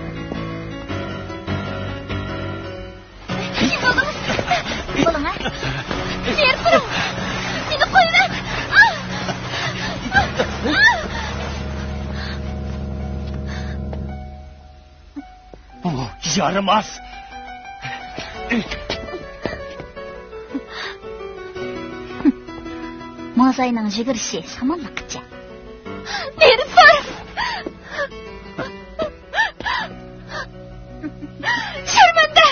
بولۇڭە. يەر تۇرۇڭ. مېنى قويۇۋەر. بۇ يارىماس. موزاينىڭ يۈگۈرۈشى سامانلىققىچە. نېرى سارس! شەرمەندە!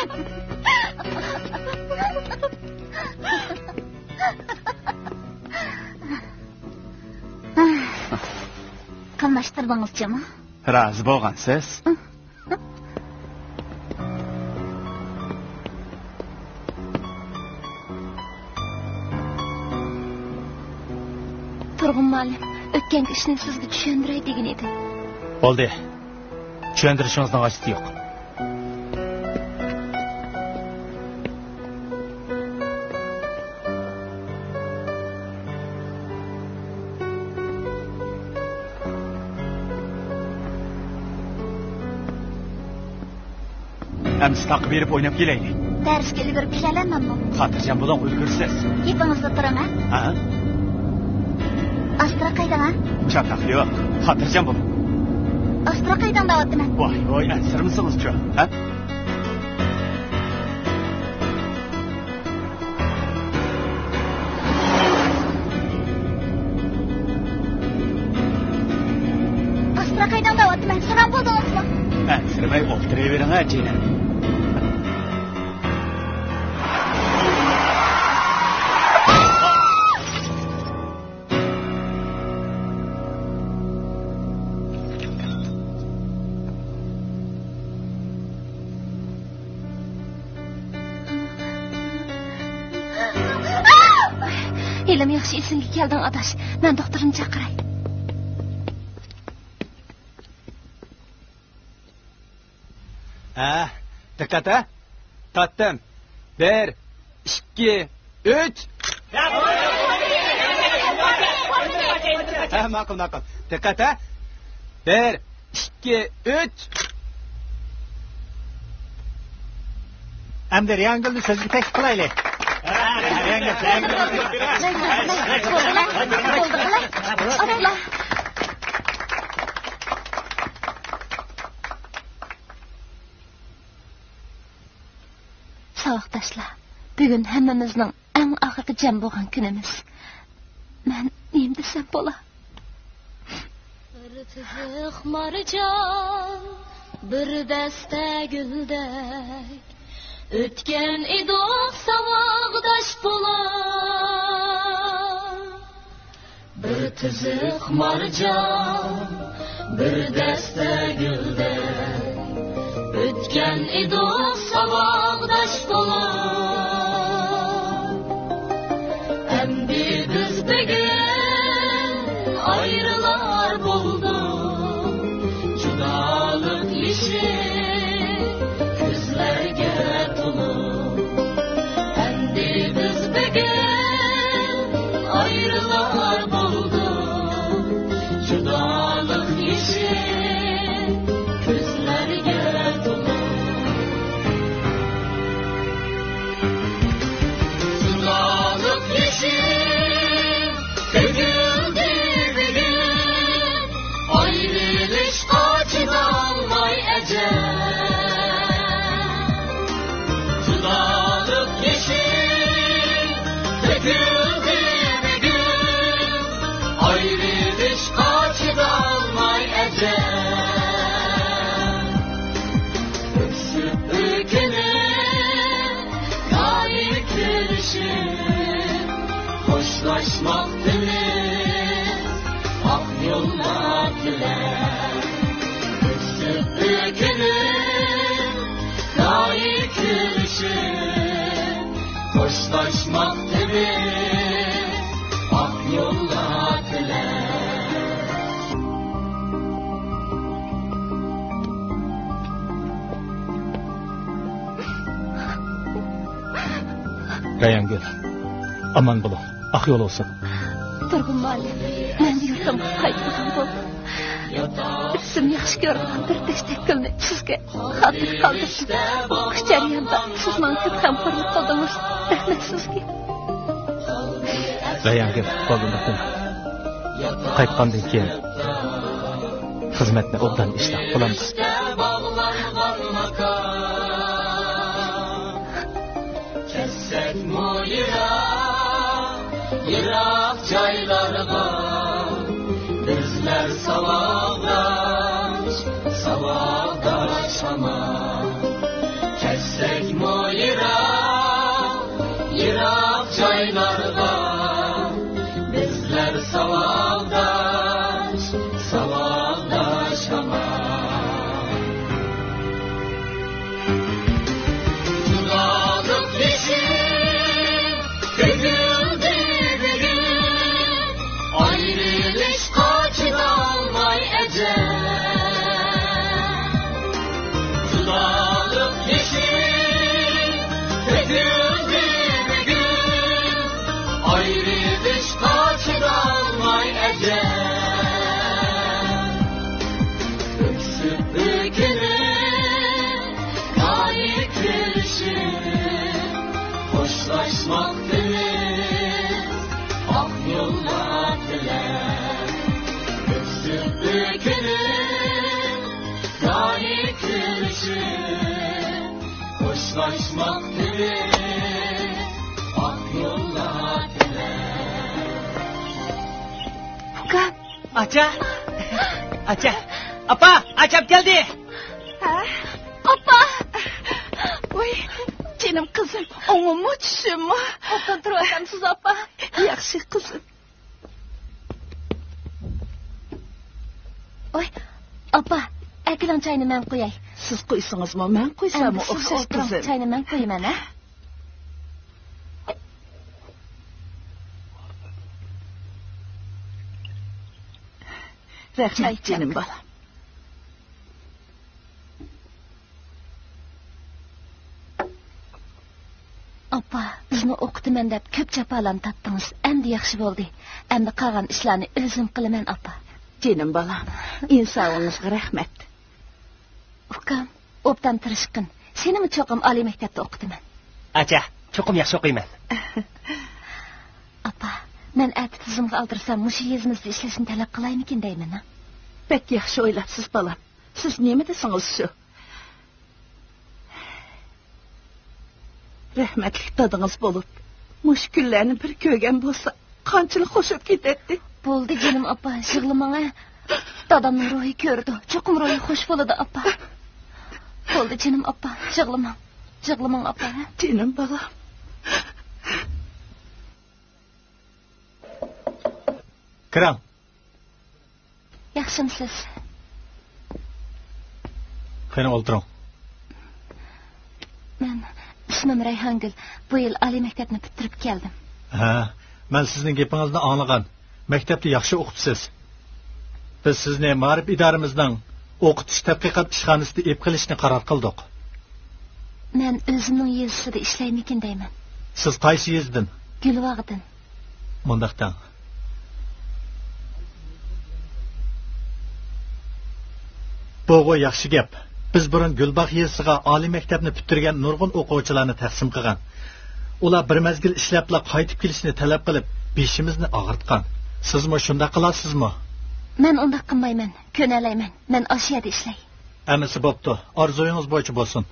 قاملاشتۇردىڭىز جۇمۇ؟ رازى بولغانسىز؟ تۇرغۇن مۇئەللىم، ئۆتكەنكى ئىشنى سىزگە چۈشەندۈرەي دېگەن ئىدىم. بولدى. چۈشەندۈرۈشىڭىزنىڭ ھاجىتى يوق. ئەمدى تاغقا بېرىپ ئويناپ كېلەيلى. دەرسكە ئۈلگۈرۈپ كېلەلەمەممۇ؟ خاتىرجەم بولۇڭ، ئۈلگۈرىسىز. گېپىڭىزدە تۇرۇڭ، ھە؟ ھە؟ ئاستىراق ھەيدەڭ، ھە؟ چاتاق يوق، خاتىرجەم بولۇڭ. ئاستىراق ھەيدەڭ دەۋاتىمەن. ۋاي، ۋاي، ئەنسىرىمىسىڭىزچۇ، ھە؟ ئاستىراق ھەيدەڭ دەۋاتىمەن، ساغام بولدىڭىزمۇ؟ ئەنسىرىمەي ئولتۇرۇۋېرىڭە، جېنىم. ھېلىمۇ ياخشى ئېسىڭگە كەلدىڭ، ئاداش. مەن دوختۇرنى چاقىراي. ھە، دىققەت، ھە. تارتتىم. بىر، ئىككى، ئۈچ. ھە، ماقۇل، ماقۇل. دىققەت، ھە. بىر، ئىككى، ئۈچ. ئەمدى رەيھانگۈلنى سۆزگە تەكلىپ قىلايلى. رەيھانگۈل، رەيھانگۈل. ساۋاقداشلار، بۈگۈن ھەممىمىزنىڭ ئەڭ ئاخىرقى جەم بولغان كۈنىمىز. مەن نېمە دېسەم بولا؟ بىر تىزىق مارجان، بىر دەستە گۈلدەك، ئۆتكەن ئىدۇق ساۋاقداش بولۇپ. بىر تىزىق مارجان، بىر دەستە گۈلدەك، ئۆتكەن ئىدۇق ساۋاقداش بولۇپ. ئەمدى بىز بۈگۈن ئايرىلار بولدۇق، جۇدالىق يېشى كۆزلەرگە تولۇپ. ئەمدى بىز بۈگۈن ئايرىلار بولدۇق، جۇدالىق يېشى كۆزلەرگە تولۇپ. جۇدالىق يېشى تۆكۈلدى بۈگۈن، ئايرىلىشقا چىدالماي ئەجەل. جۇدالىق يېشى تۆكۈلدى بۈگۈن، ئايرىلىشقا چىدالماي ئەجەل. ئۆكسۈپ ئۆكۈنۈپ، كايىپ كۈلۈشۈپ، خوشلاشماقتىمىز ئاق يوللار بىلەن. ئۆكسۈپ ئۆكۈنۈپ، كايىپ كۈلۈشۈپ، خوشلاشماقتىمىز ئاق يوللار بىلەن. رەيھانگۈل، ئامان بولۇڭ، ئاق يول بولسۇن. تۇرغۇن مۇئەللىم، مەن يۇرتۇمغا قايتىدىغان بولدۇم. ئۆزۈم ياخشى كۆرىدىغان بىر دەستە گۈلنى سىزگە خاتىرە قالدۇردۇم. بۇ جەرياندا سىز ماڭا كۆپ غەمخورلۇق قىلدىڭىز. رەھمەت سىزگە. رەيھانگۈل، بولدى، ئۇنداق دېمە. قايتقاندىن كېيىن خىزمەتنى ئوبدان ئىشلەپ بولامدۇ؟ كەتسەكمۇ يىراق، يىراق جايلارغا، بىزلەر ساۋاقداش، ساۋاقداش ھامان. كەتسەكمۇ يىراق، يىراق جايلارغا، بىزلەر ساۋاقداش، ساۋاقداش ھامان. خوشلاشماق تىلى، ئاق يوللار تىلەپ. ئۇكام. ئاچا. ئاچا. ئاپا، ئاچام كەلدى. ھە؟ ئاپا. ۋاي، جېنىم قىزىم، ئوڭۇممۇ، چۈشۈممۇ؟ ئوبدان تۇرۇۋاتامسىز، ئاپا؟ ياخشى، قىزىم. ۋاي، ئاپا، ئەكېلىڭ، چاينى مەن قۇياي. سىز قۇيسىڭىزمۇ، مەن قۇيساممۇ ئوخشاش، قىزىم. چاينى مەن قۇيىمەن، ھە؟ رەھمەت، جېنىم بالام. ئاپا، بىزنى ئوقۇتىمەن دەپ كۆپ جاپالارنى تارتتىڭىز. ئەمدى ياخشى بولدى. ئەمدى قالغان ئىشلارنى ئۆزۈم قىلىمەن، ئاپا. جېنىم بالام، ئىنسابىڭىزغا رەھمەت. ئۇكام، ئوبدان تىرىشقىن. سېنىمۇ چوقۇم ئالىي مەكتەپتە ئوقۇتىمەن. ئاچا، چوقۇم ياخشى ئوقۇيمەن. ئاپا، مەن ئەتە تىزىمغا ئالدۇرسام، مۇشۇ يېزىمىزدا ئىشلەشنى تەلەپ قىلايمىكىن دەيمەن، ھە؟ بەك ياخشى ئويلاپسىز، بالام. سىز نېمە دېسىڭىز شۇ. رەھمەتلىك دادىڭىز بولۇپ، مۇشۇ كۈنلەرنى بىر كۆرگەن بولسا، قانچىلىك خۇش بولۇپ كېتەتتى. بولدى، جېنىم ئاپا، يىغلىماڭ، ھە. دادامنىڭ روھى كۆرىدۇ، چوقۇم روھى خۇش بولىدۇ، ئاپا. بولدى، جېنىم ئاپا، يىغلىماڭ. يىغلىماڭ، ئاپا، ھە. جېنىم بالام. كىرىڭ. ياخشىمسىز؟ قېنى، ئولتۇرۇڭ. مەن، ئىسمىم رەيھانگۈل. بۇ يىل ئالىي مەكتەپنى پۈتتۈرۈپ كەلدىم. ھە، مەن سىزنىڭ گېپىڭىزنى ئاڭلىغان. مەكتەپتە ياخشى ئوقۇپسىز. بىز سىزنى مائارىپ ئىدارىمىزنىڭ ئوقۇتۇش تەتقىقات ئىشخانىسىدا ئېلىپ قېلىشنى قارار قىلدۇق. مەن ئۆزۈمنىڭ يېزىسىدا ئىشلەيمىكىن دەيمەن. سىز قايسى يېزىدىن؟ گۈلباغدىن. مۇنداق دەڭ. بۇغۇ ياخشى گەپ. بىز بۇرۇن گۈلباغ يېزىسىغا ئالىي مەكتەپنى پۈتتۈرگەن نۇرغۇن ئوقۇغۇچىلارنى تەقسىم قىلغان. ئۇلار بىر مەزگىل ئىشلەپلا قايتىپ كېلىشنى تەلەپ قىلىپ، بېشىمىزنى ئاغرىتقان. سىزمۇ شۇنداق قىلارسىزمۇ؟ مەن ئۇنداق قىلمايمەن. كۆنەلەيمەن. مەن ئاشۇ يەردە ئىشلەي. ئەمىسە بوپتۇ. ئارزۇيىڭىز بويىچە بولسۇن.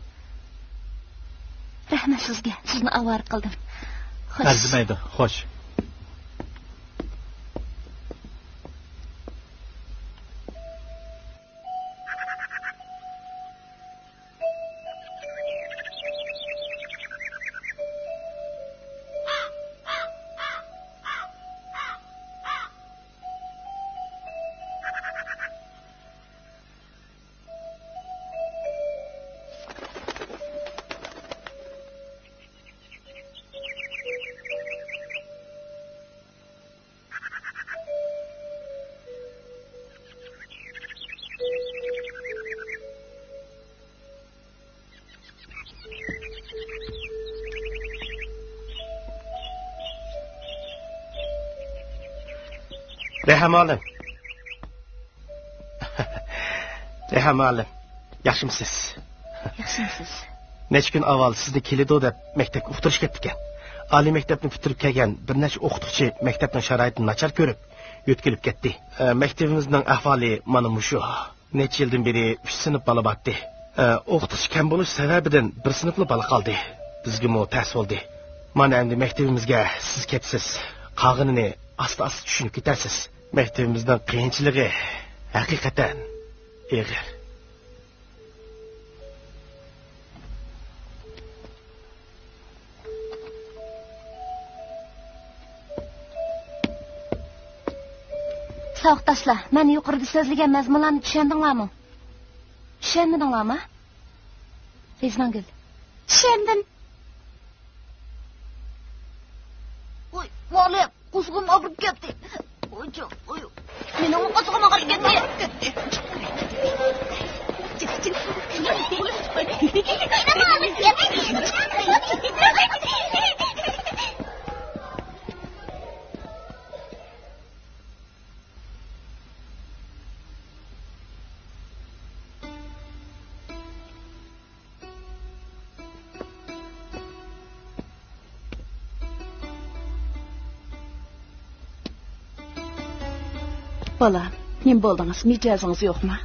رەھمەت سىزگە. سىزنى ئاۋارە قىلدىم. خوش. ئەرزىمەيدۇ. خوش. رەيھان مۇئەللىم. رەيھان مۇئەللىم، ياخشىمۇسىز؟ ياخشىمۇسىز؟ نەچچە كۈن ئاۋۋال سىزنى كېلىدۇ دەپ مەكتەپكە ئۇقتۇرۇش كەپتىكەن. ئالىي مەكتەپنى پۈتتۈرۈپ كەلگەن بىر نەچچە ئوقۇتقۇچى مەكتەپنىڭ شارائىتىنى ناچار كۆرۈپ، يۆتكىلىپ كەتتى. ئە، مەكتىپىمىزنىڭ ئەھۋالى مانا مۇشۇ. نەچچە يىلدىن بېرى ئۈچ سىنىپ بالا بارتتى. ئە، ئوقۇتقۇچى كەم بولۇش سەۋەبىدىن بىر سىنىپلا بالا قالدى. بىزگىمۇ تەس بولدى. مانا ئەمدى مەكتىۋىمىزگە سىز كەپسىز. قالغىنىنى ئاستا-ئاستا چۈشىنىپ كېتەرسىز. مەكتىۋىمىزنىڭ قىيىنچىلىقى ھەقىقەتەن ئېغىر. ساۋاقداشلار، مەن يۇقىرىدا سۆزلىگەن مەزمۇنلارنى چۈشەندىڭلارمۇ؟ چۈشەنمىدىڭلارمۇ؟ رىزۋانگۈل. چۈشەندىم. ۋوي، ۋالىم، قورسىقىم ئاغرىپ كەتتى. ۋوي، ۋوي. مېنىڭمۇ قورسىقىم ئاغرىپ كەتتى. بالام، نېمە بولدىڭىز؟ مىجەزىڭىز يوقمۇ؟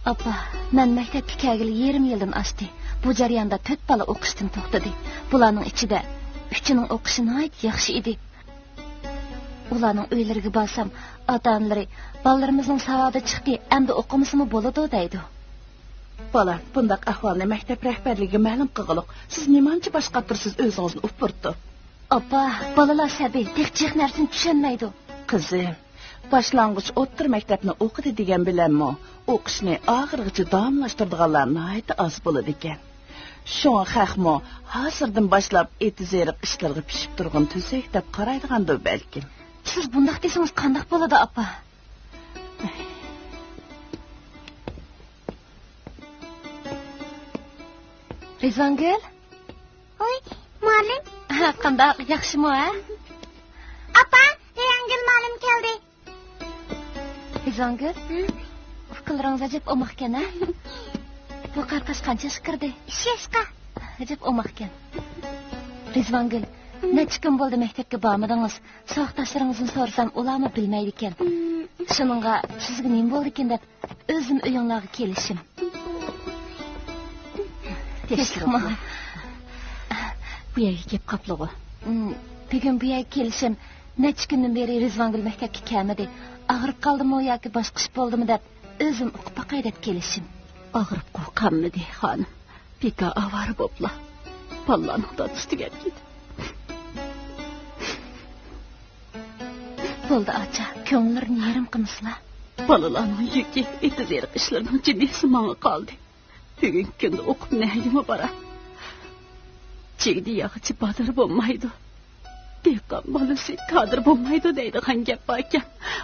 ئاپا، مەن مەكتەپكە كەلگىلى يېرىم يىلدىن ئاشتى. بۇ جەرياندا تۆت بالا ئوقۇشتىن توختىدى. بۇلارنىڭ ئىچىدە ئۈچىنىڭ ئوقۇشى ناھايىتى ياخشى ئىدى. ئۇلارنىڭ ئۆيلىرىگە بارسام، ئاتا-ئانىلىرى «بالىلىرىمىزنىڭ ساۋاقى چىقتى، ئەمدى ئوقۇمىسىمۇ بولىدۇ» دەيدۇ. بالام، بۇنداق ئەھۋالنى مەكتەپ رەھبەرلىكىگە مەلۇم قىلغۇلۇق. سىز نېمانچە باش قاتۇرىسىز ئۆزىڭىزنى ئۇپرىتىپ؟ ئاپا، بالىلار سەبىي، تېخى جىق نەرسىنى چۈشەنمەيدۇ. قىزىم، باشلانغۇچ ئوتتۇرا مەكتەپنى ئوقۇدى دېگەن بىلەنمۇ ئوقۇشنى ئاخىرغىچە داۋاملاشتۇرىدىغانلار ناھايىتى ئاز بولىدىكەن. شۇڭا خەقمۇ ھازىردىن باشلاپ ئېتىز-ئېرىق ئىشلىرىغا پىشىپ تۇرغان تۈزۈك دەپ قارايدىغاندۇ بەلكىم. سىز بۇنداق دېسىڭىز قانداق بولىدۇ، ئاپا؟ رىزۋانگۈل؟ ۋاي، مۇئەللىم. ھە، قانداق، ياخشىمۇ، ھە؟ ئاپا، رىزۋانگۈل مۇئەللىم كەلدى. رىزۋانگۈل؟ ھە؟ ئۇكىلىرىڭىز ئەجەب ئوماقكەن، ھە؟ بۇ قاراقاش قانچە ياشقا كىردى؟ ئۈچ ياشقا. ئەجەب ئوماقكەن. رىزۋانگۈل، ھە؟ نەچچە كۈن بولدى مەكتەپكە بارمىدىڭىز؟ ساۋاقداشلىرىڭىزدىن سورىسام، ئۇلارمۇ بىلمەيدىكەن. ھە. شۇنىڭغا سىزگە نېمە بولدىكىن دەپ ئۆزۈم ئۆيۈڭلارغا كېلىشىم. تېخىمۇ. بۇ يەرگە كېلىپ قاپلىغۇ. بۈگۈن بۇ يەرگە كېلىشىم. نەچچە كۈندىن بېرى رىزۋانگۈل مەكتەپكە كەلمىدى. ئاغرىپ قالدىمۇ ياكى باشقا ئىش بولدىمۇ دەپ ئۆزۈم ئۇقۇپ باقاي دەپ كېلىشىم. ئاغرىپقۇ قالمىدى، خانىم. بىكار ئاۋارە بوپلا بالىلارنىڭ دادىسى تۈگەپ كېتىپ. بولدى ئاچا، كۆڭۈللىرىنى يېرىم قىلمىسىلا. بالىلارنىڭ يۈكى، ئېتىز-ئېرىق ئىشلىرىنىڭ جىممىسى ماڭا قالدى. بۈگۈنكى كۈندە ئوقۇپ نەگىمۇ باراي؟ جىگدە ياغىچى بادىرى بولمايدۇ. دېھقان بالىسى كادىر بولمايدۇ دەيدىغان گەپ باركەن.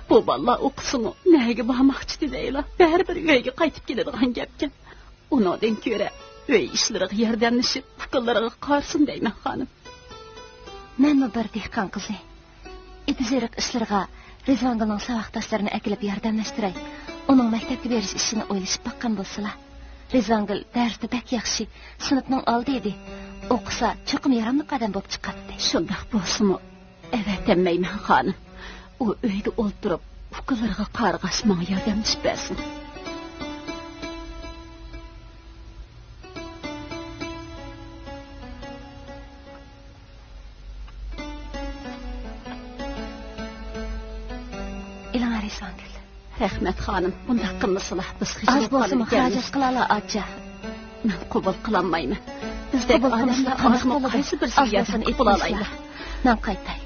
بۇ بالىلار ئوقۇسىمۇ نەگە بارماقچى دەيلا، بەرىبىر ئۆيگە قايتىپ كېلىدىغان گەپكەن. ئۇنىڭدىن كۆرە ئۆي ئىشلىرىغا ياردەملىشىپ، ئۇكىلىرىغا قارىسۇن دەيمەن، خانىم. مەنمۇ بىر دېھقان قىزى. ئېتىز-ئېرىق ئىشلىرىغا رىزۋانگۈلنىڭ ساۋاقداشلىرىنى ئەكېلىپ ياردەملەشتۈرەي. ئۇنىڭ مەكتەپكە بېرىش ئىشىنى ئويلىشىپ باققان بولسىلا. رىزۋانگۈل دەرستە بەك ياخشى، سىنىپنىڭ ئالدى ئىدى. ئوقۇسا، چوقۇم ياراملىق ئادەم بولۇپ چىقاتتى. شۇنداق بولسىمۇ، ئەۋەتەلمەيمەن، خانىم. ئۇ ئۆيدە ئولتۇرۇپ، ئۇكىلىرىغا قارىغاچ، ماڭا ياردەملىشىپ بەرسۇن. ئېلىڭ، رىزۋانگۈل. رەھمەت، خانىم. بۇنداق قىلمىسىلا، بىز ئاز خىجىل بولۇپ بولسىمۇ قالىدىكەنمىز. خىراجەت قىلالا، ئاچا. مەن قوبۇل قىلالمايمەن. بىزدەك قوبۇل قىلمىسىلا، ئادەملەر ئازمۇ ئازمۇ قايسى بىرسىگە ياردەم قىلالايدۇ؟ مەن قايتاي.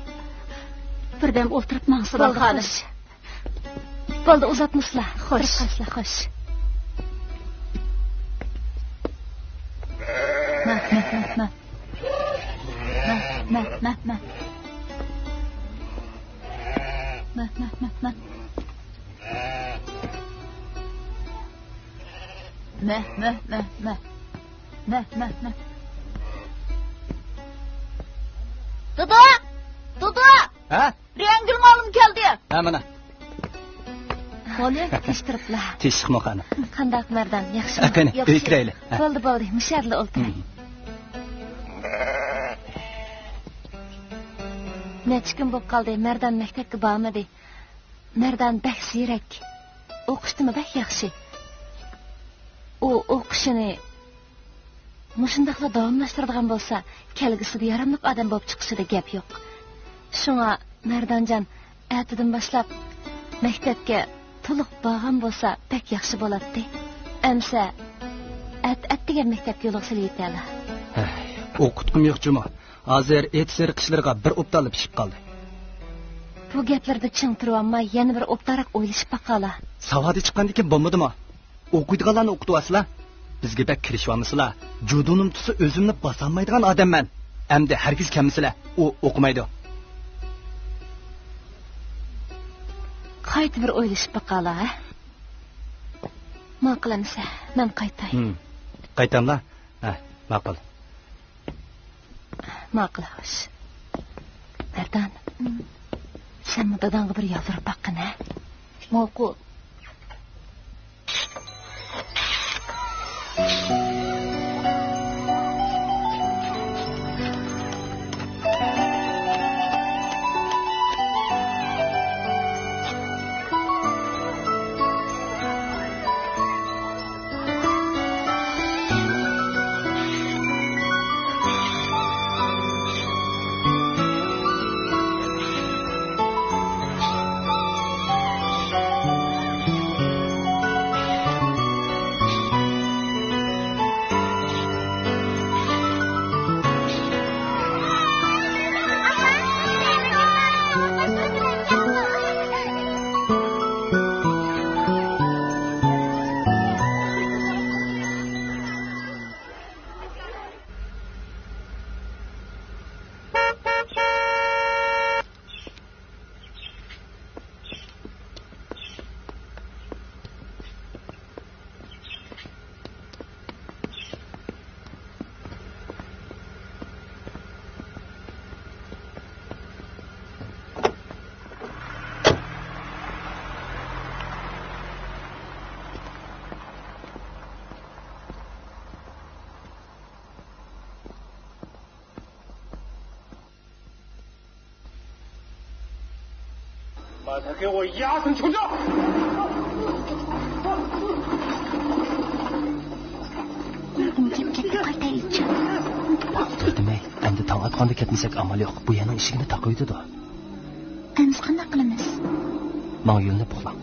بىردەم ئولتۇرۇپ ماڭسىلا، بولدى، خانىم. خوش. بولدى، ئۇزاتمىسىلا. خوش. تۇرۇپ قالسىلا، خوش. مە، مە، مە، مە. مە، مە، مە، مە. مە، مە، مە، مە. مە، مە، مە، مە. مە، مە، مە. دادا! دادا! ھە؟ رەڭگۈل مۇئەللىم كەلدى. ھە، مانا. بولدى، تىنچ تۇرۇپلا. تىنچلىقمۇ، خانىم؟ قانداق، مەردان، ياخشىمۇ؟ ھە، قېنى، ياخشى. ئۆيگە كىرەيلى. ھە. بولدى، بولدى، مۇشۇ يەردىلا ئولتۇراي. ھىم. نەچچە كۈن بولۇپ قالدى، مەردان مەكتەپكە بارمىدى. مەردان بەك زېرەك. ئوقۇشتىمۇ بەك ياخشى. ئۇ ئوقۇشىنى مۇشۇنداقلا داۋاملاشتۇرىدىغان بولسا، كەلگۈسىدە ياراملىق ئادەم بولۇپ چىقىشىدا گەپ يوق. شۇڭا، مەردانجان، ئەتىدىن باشلاپ مەكتەپكە تولۇق بارغان بولسا، بەك ياخشى بولاتتى. ئەمسە، ئەت-، ئەتىگەن مەكتەپكە يولغا سېلىۋېتەلا. ھەي، ئوقۇتقۇم يوق جۇمۇ. ھازىر ئېتىز-ئېرىق ئىشلىرىغا بىر ئوبدانلا پىشىپ قالدى. بۇ گەپلىرىدە چىڭ تۇرۇۋالماي، يەنە بىر ئوبدانراق ئويلىشىپ باقالا. ساۋاقى چىققاندىكىن بولمىدىمۇ؟ ئوقۇيدىغانلارنى ئوقۇتۇۋالسىلا. بىزگە بەك كىرىشىۋالمىسىلا. جۇدۇنۇم تۇتسا ئۆزۈمنى باسالمايدىغان ئادەممەن. ئەمدى ھەرگىز كەلمىسىلە. ئۇ ئوقۇمايدۇ. قايتا بىر ئويلىشىپ باقالا، ھە؟ ماقۇل ئەمىسە، مەن قايتاي. ھىم. قايتاملا؟ ھە، ماقۇل. ماقۇل، خوش. مەردان، سەنمۇ داداڭغا بىر يالۋۇرۇپ باققىن، ھە؟ ماقۇل. 给我压死，穷叫！ ئۇيقۇم كېلىپ كەتتى، قايتايلىچۇ. توختىمەي، ئەمدى تاڭ ئاتقاندا كەتمىسەك ئامال يوق. بۇ يەرنىڭ ئىشىكىنى تاقىۋېتىدۇ. ئەمىسە قانداق قىلىمىز؟ ماڭا يۆلىنىپ ئۇخلاڭ.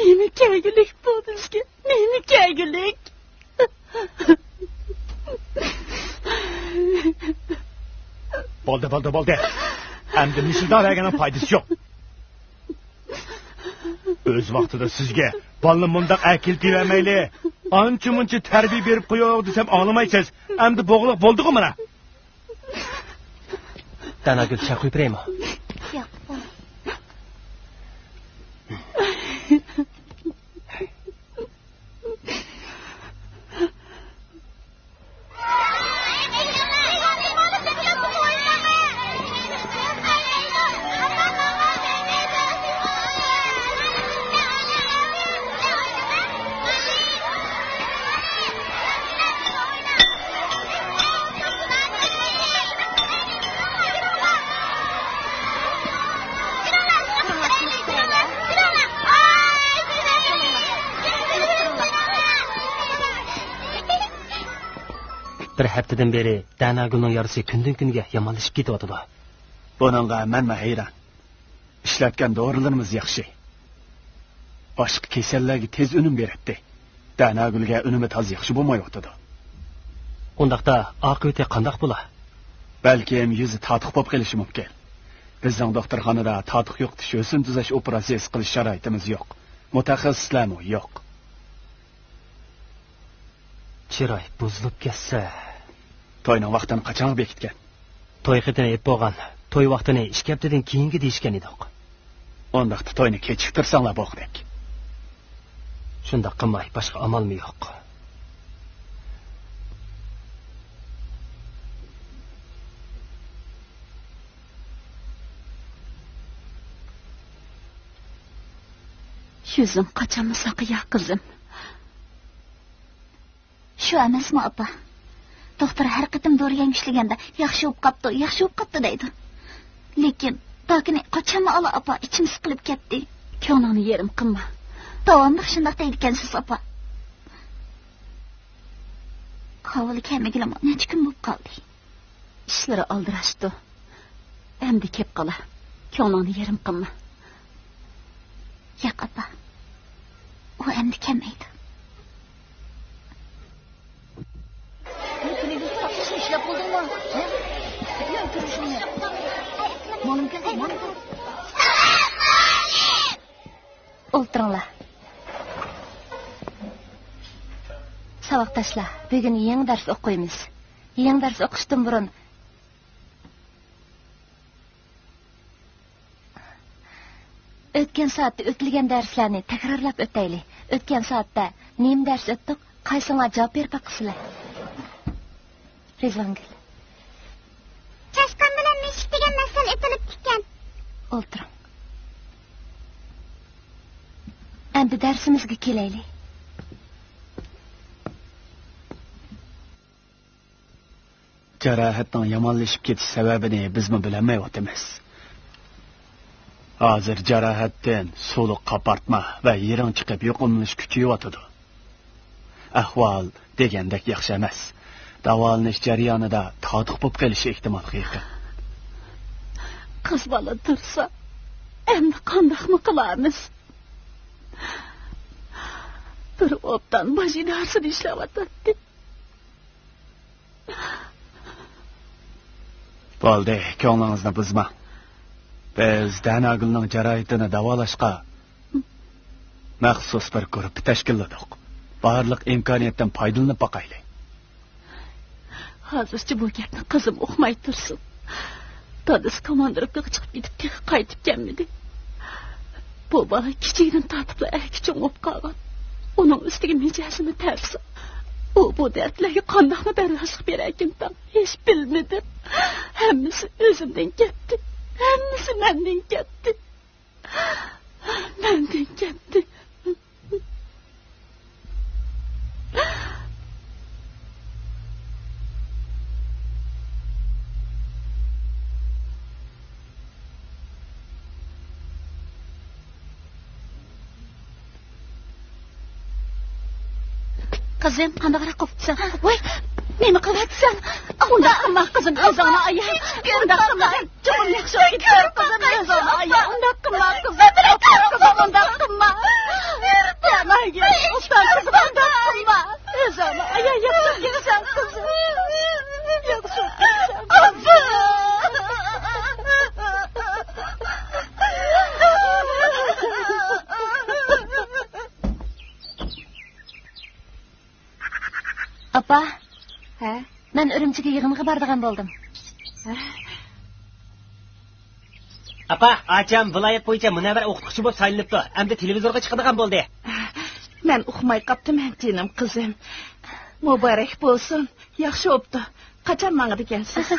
نېمە كەلگۈلۈك بۇ بىزگە؟ نېمە كەلگۈلۈك؟ بولدى، بولدى، بولدى. ئەمدى مىشىلداۋەرگەننىڭ پايدىسى يوق. ئۆز ۋاقتىدا سىزگە بالىنى مۇنداق ئەركىلىتىۋەرمەيلى، ئانچە-مۇنچە تەربىيە بېرىپ قويۇڭ دېسەم ئاڭلىمايسىز. ئەمدى بوغۇلۇق بولدىغۇ مانا. داناگۈل، چاي قۇيۇپ بېرەيمۇ؟ ياق، بولدى. بىر ھەپتىدىن بېرى دەناگۈلنىڭ يارىسى كۈندىن-كۈنگە يامانلىشىپ كېتىۋاتىدۇ. بۇنىڭغا مەنمۇ ھەيران. ئىشلەتكەن دورىلىرىمىز ياخشى. باشقا كېسەللەرگە تېز ئۈنۈم بېرەتتى. دەناگۈلگە ئۈنۈمى تازا ياخشى بولمايۋاتىدۇ. ئۇنداقتا ئاقىۋىتى قانداق بولا؟ بەلكىم يۈزى تاتۇق بولۇپ قېلىشى مۇمكىن. بىزنىڭ دوختۇرخانىدا تاتۇق يوقىتىش، ھۆسن تۈزەش ئوپېراتسىيىسى قىلىش شارائىتىمىز يوق. مۇتەخەسسىسلەرمۇ يوق. چىراي بۇزۇلۇپ كەتسە. توينىڭ ۋاقتىنى قاچانغا بېكىتكەن؟ توي خېتىنى ئېلىپ بولغان. توي ۋاقتىنى ئىككى ھەپتىدىن كېيىنگە دېيىشكەن ئىدۇق. ئۇنداقتا توينى كېچىكتۈرسەڭلار بولغۇدەك. شۇنداق قىلماي باشقا ئامالمۇ يوق. يۈزۈڭ قاچانمۇ ساقىيا، قىزىم؟ شۇ ئەمەسمۇ، ئاپا؟ دوختۇر ھەر قېتىم دورا يەڭگۈشلىگەندە، «ياخشى بولۇپ قاپتۇ، ياخشى بولۇپ قاپتۇ» دەيدۇ. لېكىن داكىنى قاچانمۇ ئالا، ئاپا، ئىچىم سىقىلىپ كەتتى. كۆڭلۈڭنى يېرىم قىلما. داۋاملىق شۇنداق دەيدىكەنسىز، ئاپا. كاۋىلى كەلمىگىلىمۇ نەچچە كۈن بولۇپ قالدى. ئىشلىرى ئالدىراشتۇ. ئەمدى كەپ قالا. كۆڭلۈڭنى يېرىم قىلما. ياق، ئاپا. ئۇ ئەمدى كەلمەيدۇ. ئولتۇرۇڭلار. ساۋاقداشلار، بۈگۈن يېڭى دەرس ئوقۇيمىز. يېڭى دەرس ئوقۇشتىن بۇرۇن، ئۆتكەن سائەتتە ئۆتۈلگەن دەرسلەرنى تەكرارلاپ ئۆتەيلى. ئۆتكەن سائەتتە نېمە دەرس ئۆتتۇق؟ قايسىڭلار جاۋاب بېرىپ باققىسىلەر. رىزۋانگۈل. چاشقان بىلەن مۈشۈك دېگەن مەسىلە ئېيتىلىپتىكەن. ئولتۇرۇڭ. ئەمدى دەرسىمىزگە كېلەيلى. جاراھەتنىڭ يامانلىشىپ كېتىش سەۋەبىنى بىزمۇ بىلەلمەيۋاتىمىز. ھازىر جاراھەتتىن سۇلۇق قاپارتما ۋە يىرىڭ چىقىپ يۇقۇملىنىش كۈچىيىۋاتىدۇ. ئەھۋال دېگەندەك ياخشى ئەمەس. داۋالىنىش جەريانىدا تاتۇق بولۇپ قېلىشى ئېھتىمالغا يېقىن. قىز بالا تۇرسا، ئەمدى قانداقمۇ قىلارمىز؟ بىر ئوبدان باش ئىدارىسىدە ئىشلەۋاتاتتى. بولدى، كۆڭلىڭىزنى بۇزماڭ. بىز دەناگۈلنىڭ جاراھىتىنى داۋالاشقا مەخسۇس بىر گۇرۇپپا تەشكىللىدۇق. بارلىق ئىمكانىيەتتىن پايدىلىنىپ باقايلى. ھازىرچە بۇ گەپنى قىزىم ئۇقماي تۇرسۇن. دادىسى كوماندىروپكىغا چىقىپ كېتىپ، تېخى قايتىپ كەلمىدى. بۇ بالا كىچىكىدىن تارتىپلا ئەركە چوڭ بولۇپ قالغان. ئۇنىڭ ئۈستىگە مىجەزىمۇ تەرسا. ئۇ بۇ دەردلەرگە قانداقمۇ بەرداشلىق بېرەركىنتاق، ھېچ بىلمىدىم. ھەممىسى ئۆزۈمدىن كەتتى. ھەممىسى مەندىن كەتتى. مەندىن كەتتى. قىزىم، قانداقراق قوپتىسەن؟ ۋاي، نېمە قىلىۋاتىسەن؟ ئۇنداق قىلما، قىزىم، ئۆزۈڭنى ئايا. ئۇنداق قىلما. چوقۇم ياخشى بولۇپ كېتىدۇ، قىزىم، ئۆزۈڭنى ئايا. ئۇنداق قىلما، قىزىم. قىزىم، ئۇنداق قىلما. دەمەگىن، ئۇستاز قىزىم، ئۇنداق قىلما. ئۆزۈڭنى ئايا، ياخشى بولۇپ كېتىسەن، قىزىم. ياخشى بولۇپ كېتىسەن، قىزىم. ئاپا. ھە؟ مەن ئۈرۈمچىگە يىغىنغا بارىدىغان بولدۇم. ھە؟ ئاپا، ئاچام ۋىلايەت بويىچە مۇنەۋۋەر ئوقۇتقۇچى بولۇپ سايلىنىپتۇ. ئەمدى تېلېۋىزورغا چىقىدىغان بولدى. مەن ئۇقماي قاپتىمەن، جېنىم قىزىم. مۇبارەك بولسۇن. ياخشى بوپتۇ. قاچان ماڭىدىكەنسىز؟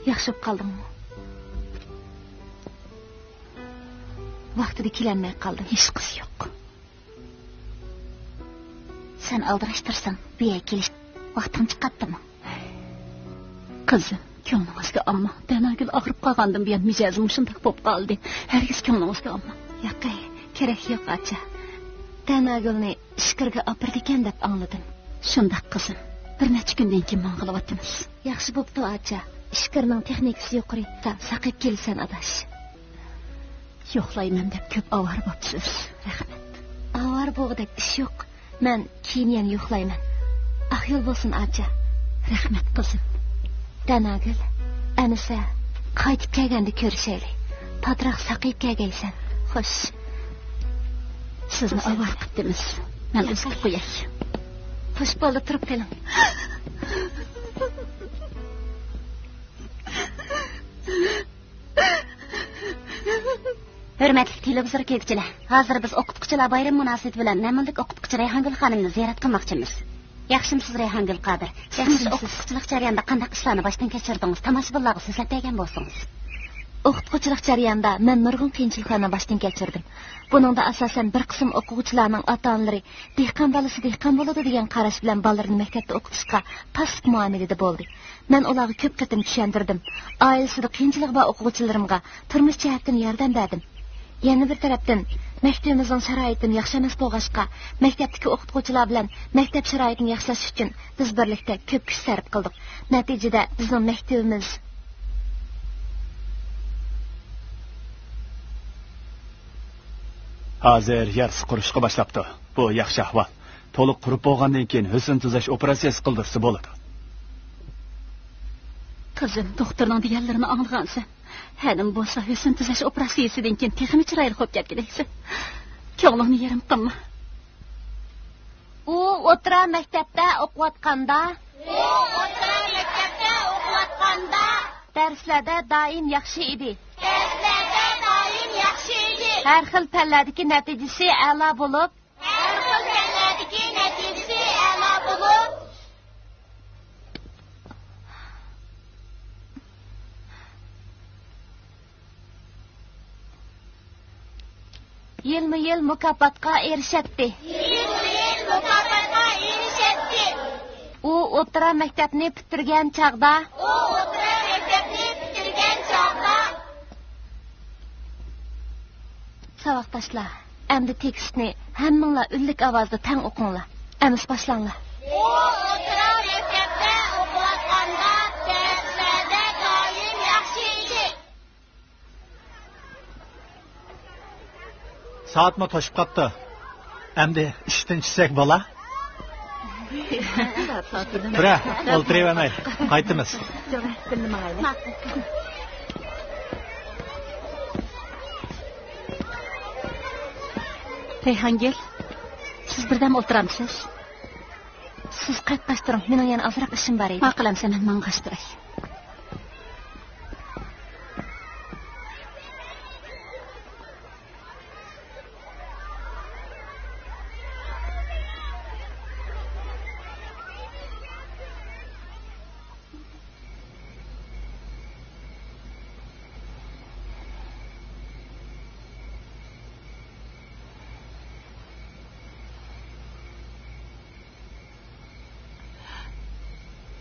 ياخشى بوپ قالدىڭمۇ؟ ۋاقتىدا كېلەلمەي قالدىم، ھېچقىسى يوق. سەن ئالدىراش تۇرساڭ، بۇ يەرگە كېلىش ۋاقتىڭ چىقاتتىمۇ؟ قىزىم، كۆڭلىڭىزگە ئالماڭ. دەناگۈل ئاغرىپ قالغاندىن بۇيان مىجەزى مۇشۇنداق بولۇپ قالدى. ھەرگىز كۆڭلىڭىزگە ئالماڭ. ياقەي، كېرەك يوق، ئاچا. دەناگۈلنى ئىچكىرىگە ئاپىرىدىكەن دەپ ئاڭلىدىم. شۇنداق، قىزىم. بىر نەچچە كۈندىن كېيىن ماڭغىلى ئاتىمىز. ياخشى بوپتۇ، ئاچا. ئىچكىرىنىڭ تېخنىكىسى يۇقىرى. ساقىيىپ كېلىسەن، ئاداش. يوقلايمەن دەپ كۆپ ئاۋارە بوپسىز. رەھمەت. ئاۋارە بولغۇدەك ئىش يوق. مەن كېيىن يەنە يوقلايمەن. ئاق يول بولسۇن، ئاچا. رەھمەت، قىزىم. دەناگۈل، ئەمىسە، قايتىپ كەلگەندە كۆرۈشەيلى. پاتراق ساقىيىپ كەلگەيسەن. خوش. سىزنى ئاۋارە قىپتىمىز. مەن ئۇزىتىپ قوياي. خوش بولدى، تۇرۇپ قېلىڭ. ھۆرمەتلىك تېلېۋىزور كۆرگۈچىلەر، ھازىر بىز ئوقۇتقۇچىلار بايرىمى مۇناسىۋىتى بىلەن نەمۇنىلىك ئوقۇتقۇچى رەيھانگۈل خانىمنى زىيارەت قىلماقچىمىز. ياخشىمۇسىز، رەيھانگۈل قادىر؟ ياخشىمۇسىز. ئوقۇتقۇچىلىق جەريانىدا قانداق ئىشلارنى باشتىن كەچۈردىڭىز؟ تاماشىبىنلارغا سۆزلەپ بەرگەن بولسىڭىز. ئوقۇتقۇچىلىق جەريانىدا مەن نۇرغۇن قىيىنچىلىقلارنى باشتىن كەچۈردۈم. بۇنىڭدا ئاساسەن بىر قىسىم ئوقۇغۇچىلارنىڭ ئاتا-ئانىلىرى دېھقان بالىسى دېھقان بولىدۇ دېگەن قاراش بىلەن بالىلىرىنى مەكتەپتە ئوقۇتۇشقا پاسسىپ مۇئامىلىدە بولدى. مەن ئۇلارغا كۆپ قېتىم چۈشەندۈردۈم. ئائىلىسىدە قىيىنچىلىقى بار ئوقۇغۇچىلىرىمغا تۇرمۇش جەھەتتىن ياردەم بەردىم. يەنە بىر تەرەپتىن، مەكتىۋىمىزنىڭ شارائىتىمۇ ياخشى ئەمەس بولغاچقا، مەكتەپتىكى ئوقۇتقۇچىلار بىلەن مەكتەپ شارائىتىنى ياخشىلاش ئۈچۈن بىز بىرلىكتە كۆپ كۈچ سەرپ قىلدۇق. نەتىجىدە، بىزنىڭ مەكتىۋىمىز ھازىر يارسى قۇرۇشقا باشلاپتۇ. بۇ ياخشى ئەھۋال. تولۇق قۇرۇپ بولغاندىن كېيىن ھۆسن تۈزەش ئوپېراتسىيەسى قىلدۇرسا بولىدۇ. قىزىم، دوختۇرنىڭ دېگەنلىرىنى ئاڭلىغانسەن. ھەنىم بولسا ھۆسن تۈزەش ئوپېراتسىيىسىدىن كېيىن تېخىمۇ چىرايلىق بولۇپ كەتكۈدەكسەن. كۆڭلۈڭنى يېرىم قىلما. ئۇ ئوتتۇرا مەكتەپتە ئوقۇۋاتقاندا، ئۇ ئوتتۇرا مەكتەپتە ئوقۇۋاتقاندا، دەرسلەردە دائىم ياخشى ئىدى. دەرسلەردە دائىم ياخشى ئىدى. ھەر خىل پەنلەردىكى نەتىجىسى ئەلا بولۇپ، ھەر خىل پەنلەردىكى نەتىجىسى ئەلا بولۇپ، يىلمۇ-يىل مۇكاپاتقا ئېرىشەتتى. يىلمۇ-يىل مۇكاپاتقا ئېرىشەتتى. ئۇ ئوتتۇرا مەكتەپنى پۈتتۈرگەن چاغدا، ئۇ ئوتتۇرا مەكتەپنى پۈتتۈرگەن چاغدا، ساۋاقداشلار، ئەمدى تېكىستنى ھەممىڭلار ئۈنلۈك ئاۋازدا تەڭ ئوقۇڭلار. ئەمىسە باشلاڭلار. ئۇ ئوتتۇرا مەكتەپتە ئوقۇۋاتقاندا دەرسلەردە دائىم ياخشى ئىدى. سائەتمۇ توشۇپ قاپتۇ. ئەمدى ئىشتىن چۈشسەك بولا. تۇرە، ئولتۇرۇۋەرمەي، قايتىمىز. رەيھانگۈل، سىز بىردەم ئولتۇرامسىز؟ سىز قەيتقاچ تۇرۇڭ، مېنىڭ يەنە ئازراق ئىشىم بار ئىدى. ماقۇل ئەمىسە، مەن ماڭغاچ تۇراي.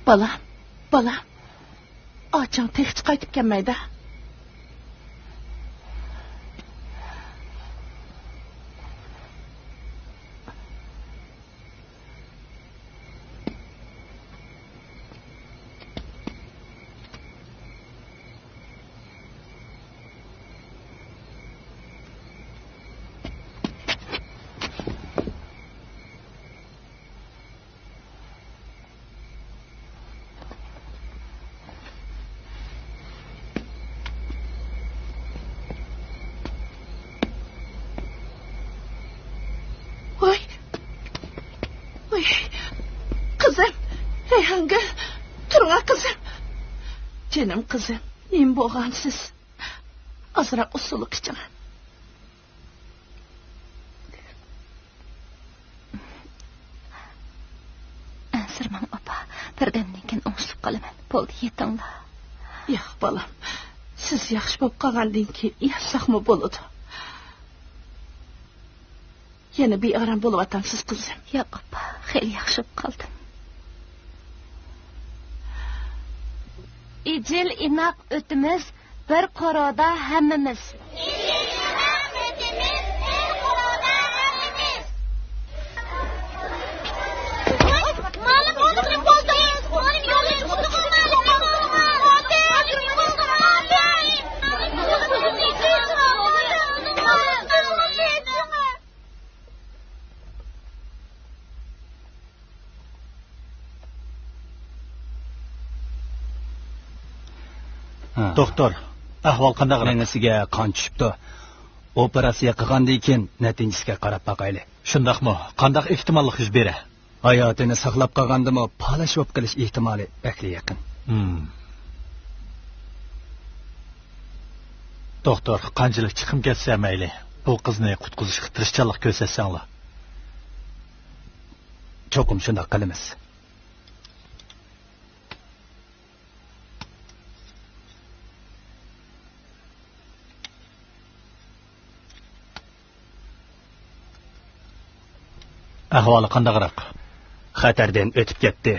بالام، بالام، ئاچاڭ تېخىچە قايتىپ كەلمەيدۇ. ۋاي، ۋاي، قىزىم، رەيھانگۈل، تۇرۇڭا قىزىم. جېنىم قىزىم، نېمە بولغانسىز؟ ئازراق ئۇسسۇلۇق ئىچىڭ. ئەنسىرىمەڭ ئاپا، بىردەمدىن كېيىن ئوڭشىلىپ قالىمەن. بولدى، يېتىڭلار. ياق، بالام، سىز ياخشى بولۇپ قالغاندىن كېيىن ياتساقمۇ بولىدۇ. يەنە بىئارام بولۇۋاتامسىز، قىزىم؟ ياق، ئاپا، خېلى ياخشى بولۇپ قالدىم. ئىجىل ئىناق ئۆتىمىز، بىر قورۇدا ھەممىمىز. ھە. دوختۇر، ئەھۋال قانداقراق؟ مېڭىسىگە قان چۈشۈپتۇ. ئوپېراتسىيە قىلغاندىن كېيىن نەتىجىسىگە قاراپ باقايلى. شۇنداقمۇ؟ قانداق ئېھتىماللىق يۈز بېرە؟ ھاياتىنى ساقلاپ قالغاندىمۇ پالەچ بولۇپ قېلىش ئېھتىمالى بەكلا يېقىن. ھىم. دوختۇر، قانچىلىك چىقىم كەتسە مەيلى، بۇ قىزنى قۇتقۇزۇشقا تىرىشچانلىق كۆرسەتسەڭلار. چوقۇم شۇنداق قىلىمىز. ئەھۋالى قانداقراق؟ خەتەردىن ئۆتۈپ كەتتى.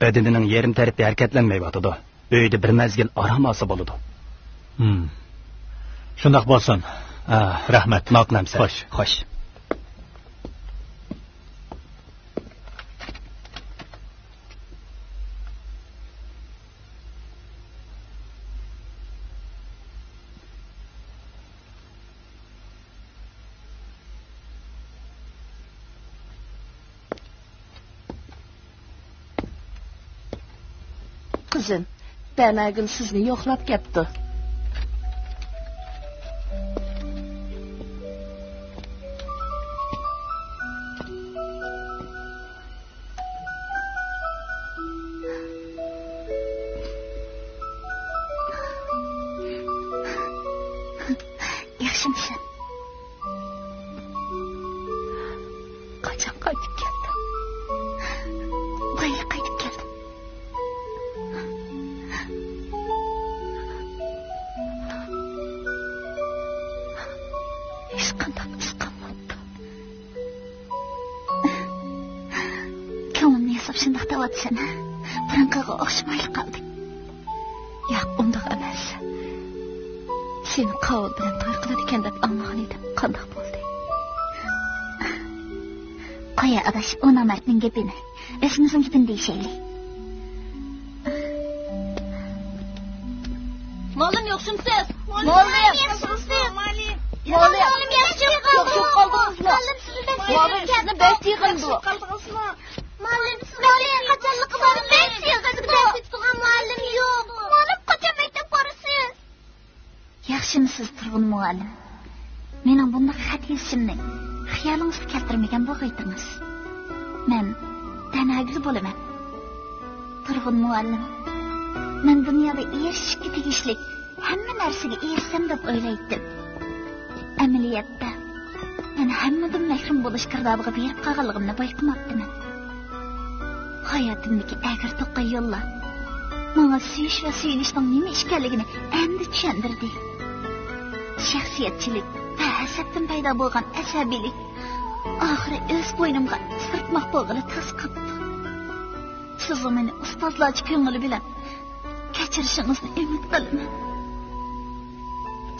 بەدىنىنىڭ يېرىم تەرىپى ھەرىكەتلەنمەيۋاتىدۇ. ئۆيدە بىر مەزگىل ئارام ئالسا بولىدۇ. ھىم. شۇنداق بولسۇن. ھە. رەھمەت. ماقۇل ئەمىسە. خوش. خوش. قىزىم، بەناگۈل سىزنى يوقلاپ كەپتۇ. قاچان قايتىپ كەلدىڭ؟ بايا قايتىپ كەلدىم. ھېچقانداق ئىز قالماپتۇ. كۆڭلۈمنى ياساپ شۇنداق دەۋاتىسەن، بۇرۇنقىغا ئوخشىمايلا قالدى. ياق، ئۇنداق ئەمەس. سېنى قاۋۇل بىلەن توي قىلىدىكەن دەپ ئاڭلىغان ئىدىم. قانداق بولدى؟ قويە ئاداش، ئۇ نامەردنىڭ گېپىنى. ئۆزىمىزنىڭ گېپىنى دېيىشەيلى. مۇئەللىم، يوقشۇمسىز؟ مۇئەللىم، ياخشىمۇسىز؟ مۇئەللىم، ياخشى قالدىڭىزمۇ؟ مۇئەللىم، سىزنى بەك سېغىندۇق. مۇئەللىم، سىزنى قاچانلىقى بار، مەن سېغىندۇق. مۇئەللىم، يوق. مۇئەللىم، قاچان مەكتەپكە بارىسىز؟ ياخشىمۇسىز، تۇرغۇن مۇئەللىم؟ مېنىڭ بۇنداق خەت يېزىشىمنى خىيالىڭىزغا كەلتۈرمىگەن بولغىيتىڭىز. مەن دەناگۈل بولىمەن. تۇرغۇن مۇئەللىم، مەن دۇنيادا ئېرىشىشكە تېگىشلىك ھەممە نەرسىگە ئېرىشسەم دەپ ئويلايتتىم. ئەمەلىيەتتە، مەن ھەممىدىن مەھرۇم بولۇش گىردابىغا بېرىپ قالغانلىقىمنى بايقىماپتىمەن. ھاياتىمدىكى ئەگرى توقاي يوللار ماڭا سۆيۈش ۋە سۆيۈنۈشنىڭ نېمە ئىكەنلىكىنى ئەمدى چۈشەندۈردى. شەخسىيەتچىلىك ۋە ھەسەتتىن پەيدا بولغان ئەسەبىيلىك ئاخىرى ئۆز بوينۇمغا سىرتماق بولغىلى تاس قاپتۇ. سىزغۇ مېنى ئۇستازلارچە كۆڭلى بىلەن كەچۈرۈشىڭىزنى ئۈمىد قىلىمەن.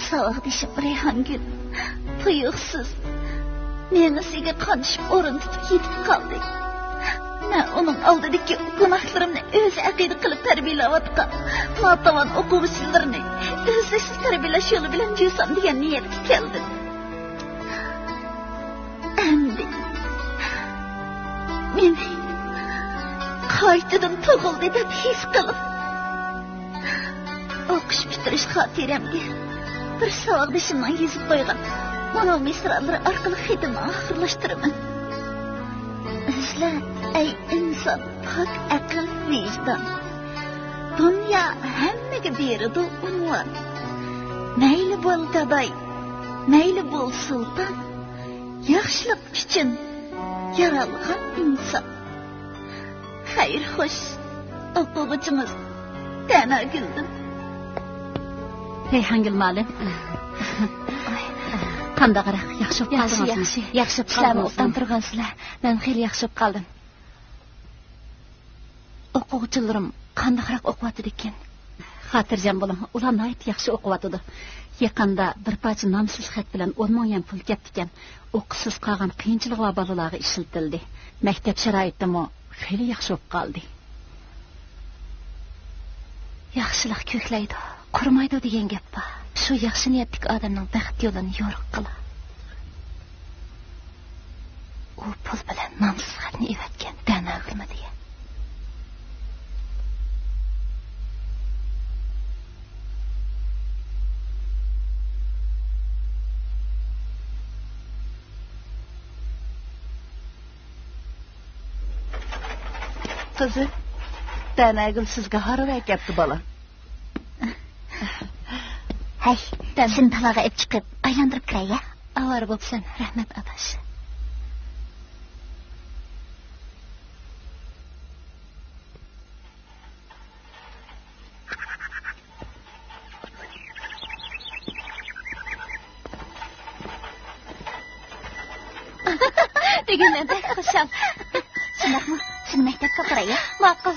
ساۋاقدىشىم رەيھانگۈل تۇيۇقسىز مېڭىسىگە قانىشىپ ئورۇن تۇتۇپ يېتىپ قالدى. مەن ئۇنىڭ ئالدىدىكى گۇناھلىرىمنى ئۆزى ئەقىدە قىلىپ تەربىيەلەۋاتقان ناتاۋان ئوقۇغۇچىلىرىنى ئۆزلۈكسىز تەربىيەلەش يولى بىلەن جۇيسام دېگەن نىيەتكە كەلدىم. ئەمدى مېنى قايتىدىن تۇغۇلدى دەپ ھېس قىلىپ، ئوقۇش پۈتتۈرۈش خاتىرەمگە بىر ساۋاقدىشىمنىڭ يېزىپ قويغان مۇنۇ مىسرالىرى ئارقىلىق خېتىمنى ئاخىرلاشتۇرىمەن. ئىزلە، ئەي ئىنسان، پاك ئەقىل، ۋىجدان. دۇنيا ھەممىگە بېرىدۇ ئۇنۋان. مەيلى بول گاداي، مەيلى بول سۇلتان، ياخشىلىق ئۈچۈن يارالغان ئىنسان. خەير خوش، ئوقۇغۇچىڭىز دەناگۈلدىن. رەيھانگۈل مۇئەللىم. قانداقراق، ياخشى بولۇپ قالدىڭىزمۇ؟ ياخشى، ياخشى. ياخشى بولۇپ قالدىڭىزمۇ؟ سىلەرمۇ ئوبدان تۇرغانسىلەر. مەن خېلى ياخشى بولۇپ قالدىم. ئوقۇغۇچىلىرىم قانداقراق ئوقۇۋاتىدىكىن؟ خاتىرجەم بولۇڭ، ئۇلار ناھايىتى ياخشى ئوقۇۋاتىدۇ. يېقىندا بىر پارچە نامسىز خەت بىلەن ئون مىڭ يۈەن پۇل كەپتىكەن. ئوقۇشسىز قالغان قىيىنچىلىقى بار بالىلارغا ئىشلىتىلدى. مەكتەپ شارائىتىمۇ خېلى ياخشى بولۇپ قالدى. ياخشىلىق كۆكلەيدۇ، قۇرۇمايدۇ دېگەن گەپ بار. شۇ ياخشى نىيەتلىك ئادەمنىڭ بەخت يولىنى يورۇق قىلار. ئۇ پۇل بىلەن نامسىز خەتنى ئېۋەتكەن دەناگۈلمۇ دېگەن. قىزىم، دەنەگۈل سىزگە ھارۋا ئەكەپتۇ، بالام. ھەي، سېنى تالاغا ئېلىپ چىقىپ ئايلاندۇرۇپ كىرەي يا. ئاۋارە بوپسەن، رەھمەت ئاداش. بۈگۈن مەن بەك خۇشال. شۇنداقمۇ؟ سېنى مەكتەپكە ئاپىراي يا. ماقۇل.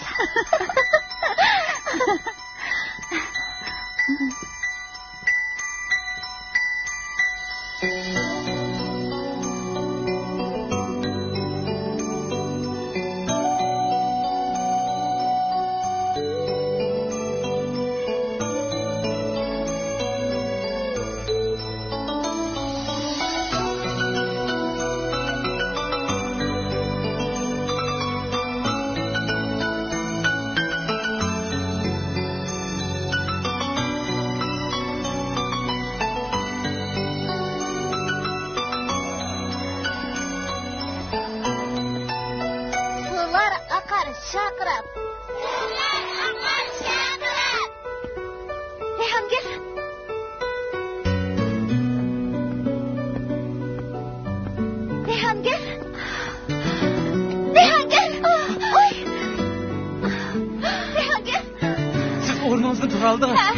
ھە،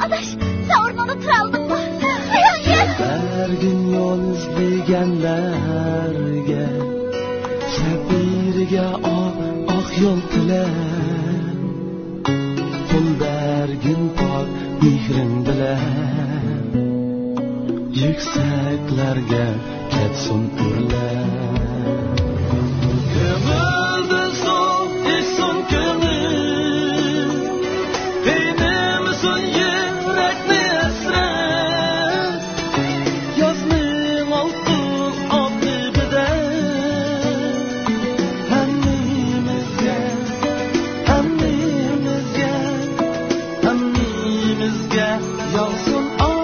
ئاداش، سەن ئورنۇڭدا تۇرالدىڭمۇ؟ بەرگىن يول ئىزلىگەنلەرگە، سەپىرىگە ئاق، ئاق يول تىلە. قول بەرگىن پاك مېھرىڭ بىلەن، يۈكسەكلەرگە كەتسۇن ئۆرلەپ. كۆڭۈلدىن سوغۇق ئېچسۇن كۆڭۈل، قىينىمىسۇن يۈرەكنى ھەسرەت. يازنىڭ ئالتۇن ئاپتىپىدە ھەممىمىزگە، ھەممىمىزگە، ھەممىمىزگە ياغسۇن ئامەت.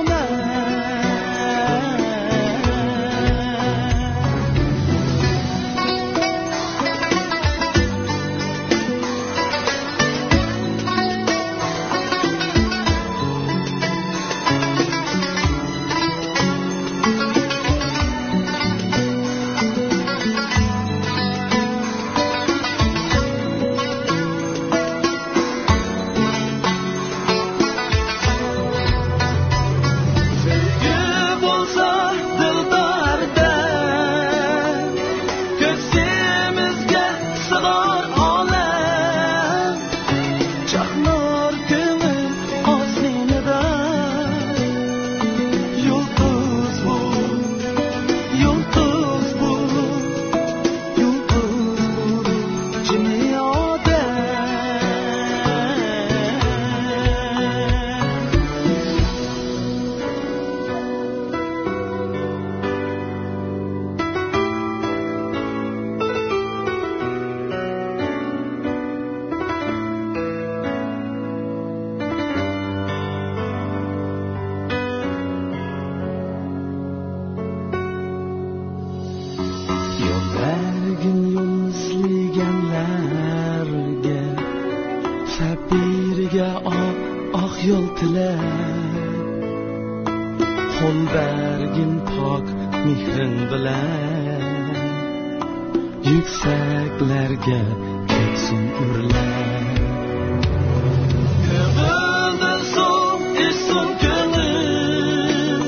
سۆيگۈ بولسا دىلدار دەم، كۆكسىمىزگە سىغار ئالەم. چاقنار كۆڭۈل ئاسمىنىدا، يۇلتۇز بولۇپ، يۇلتۇز بولۇپ، يۇلتۇز بولۇپ جىمى ئادەم. يول بەرگىن يول ئىزلىگەنلەرگە، سەپىرىگە ئاق، ئاق يول تىلەپ. قول بەرگىن پاك مېھرىڭ بىلەن، يۈكسەكلەرگە كەتسۇن ئۆرلەپ. كۆڭۈلدىن سوغۇق ئېچسۇن كۆڭۈل،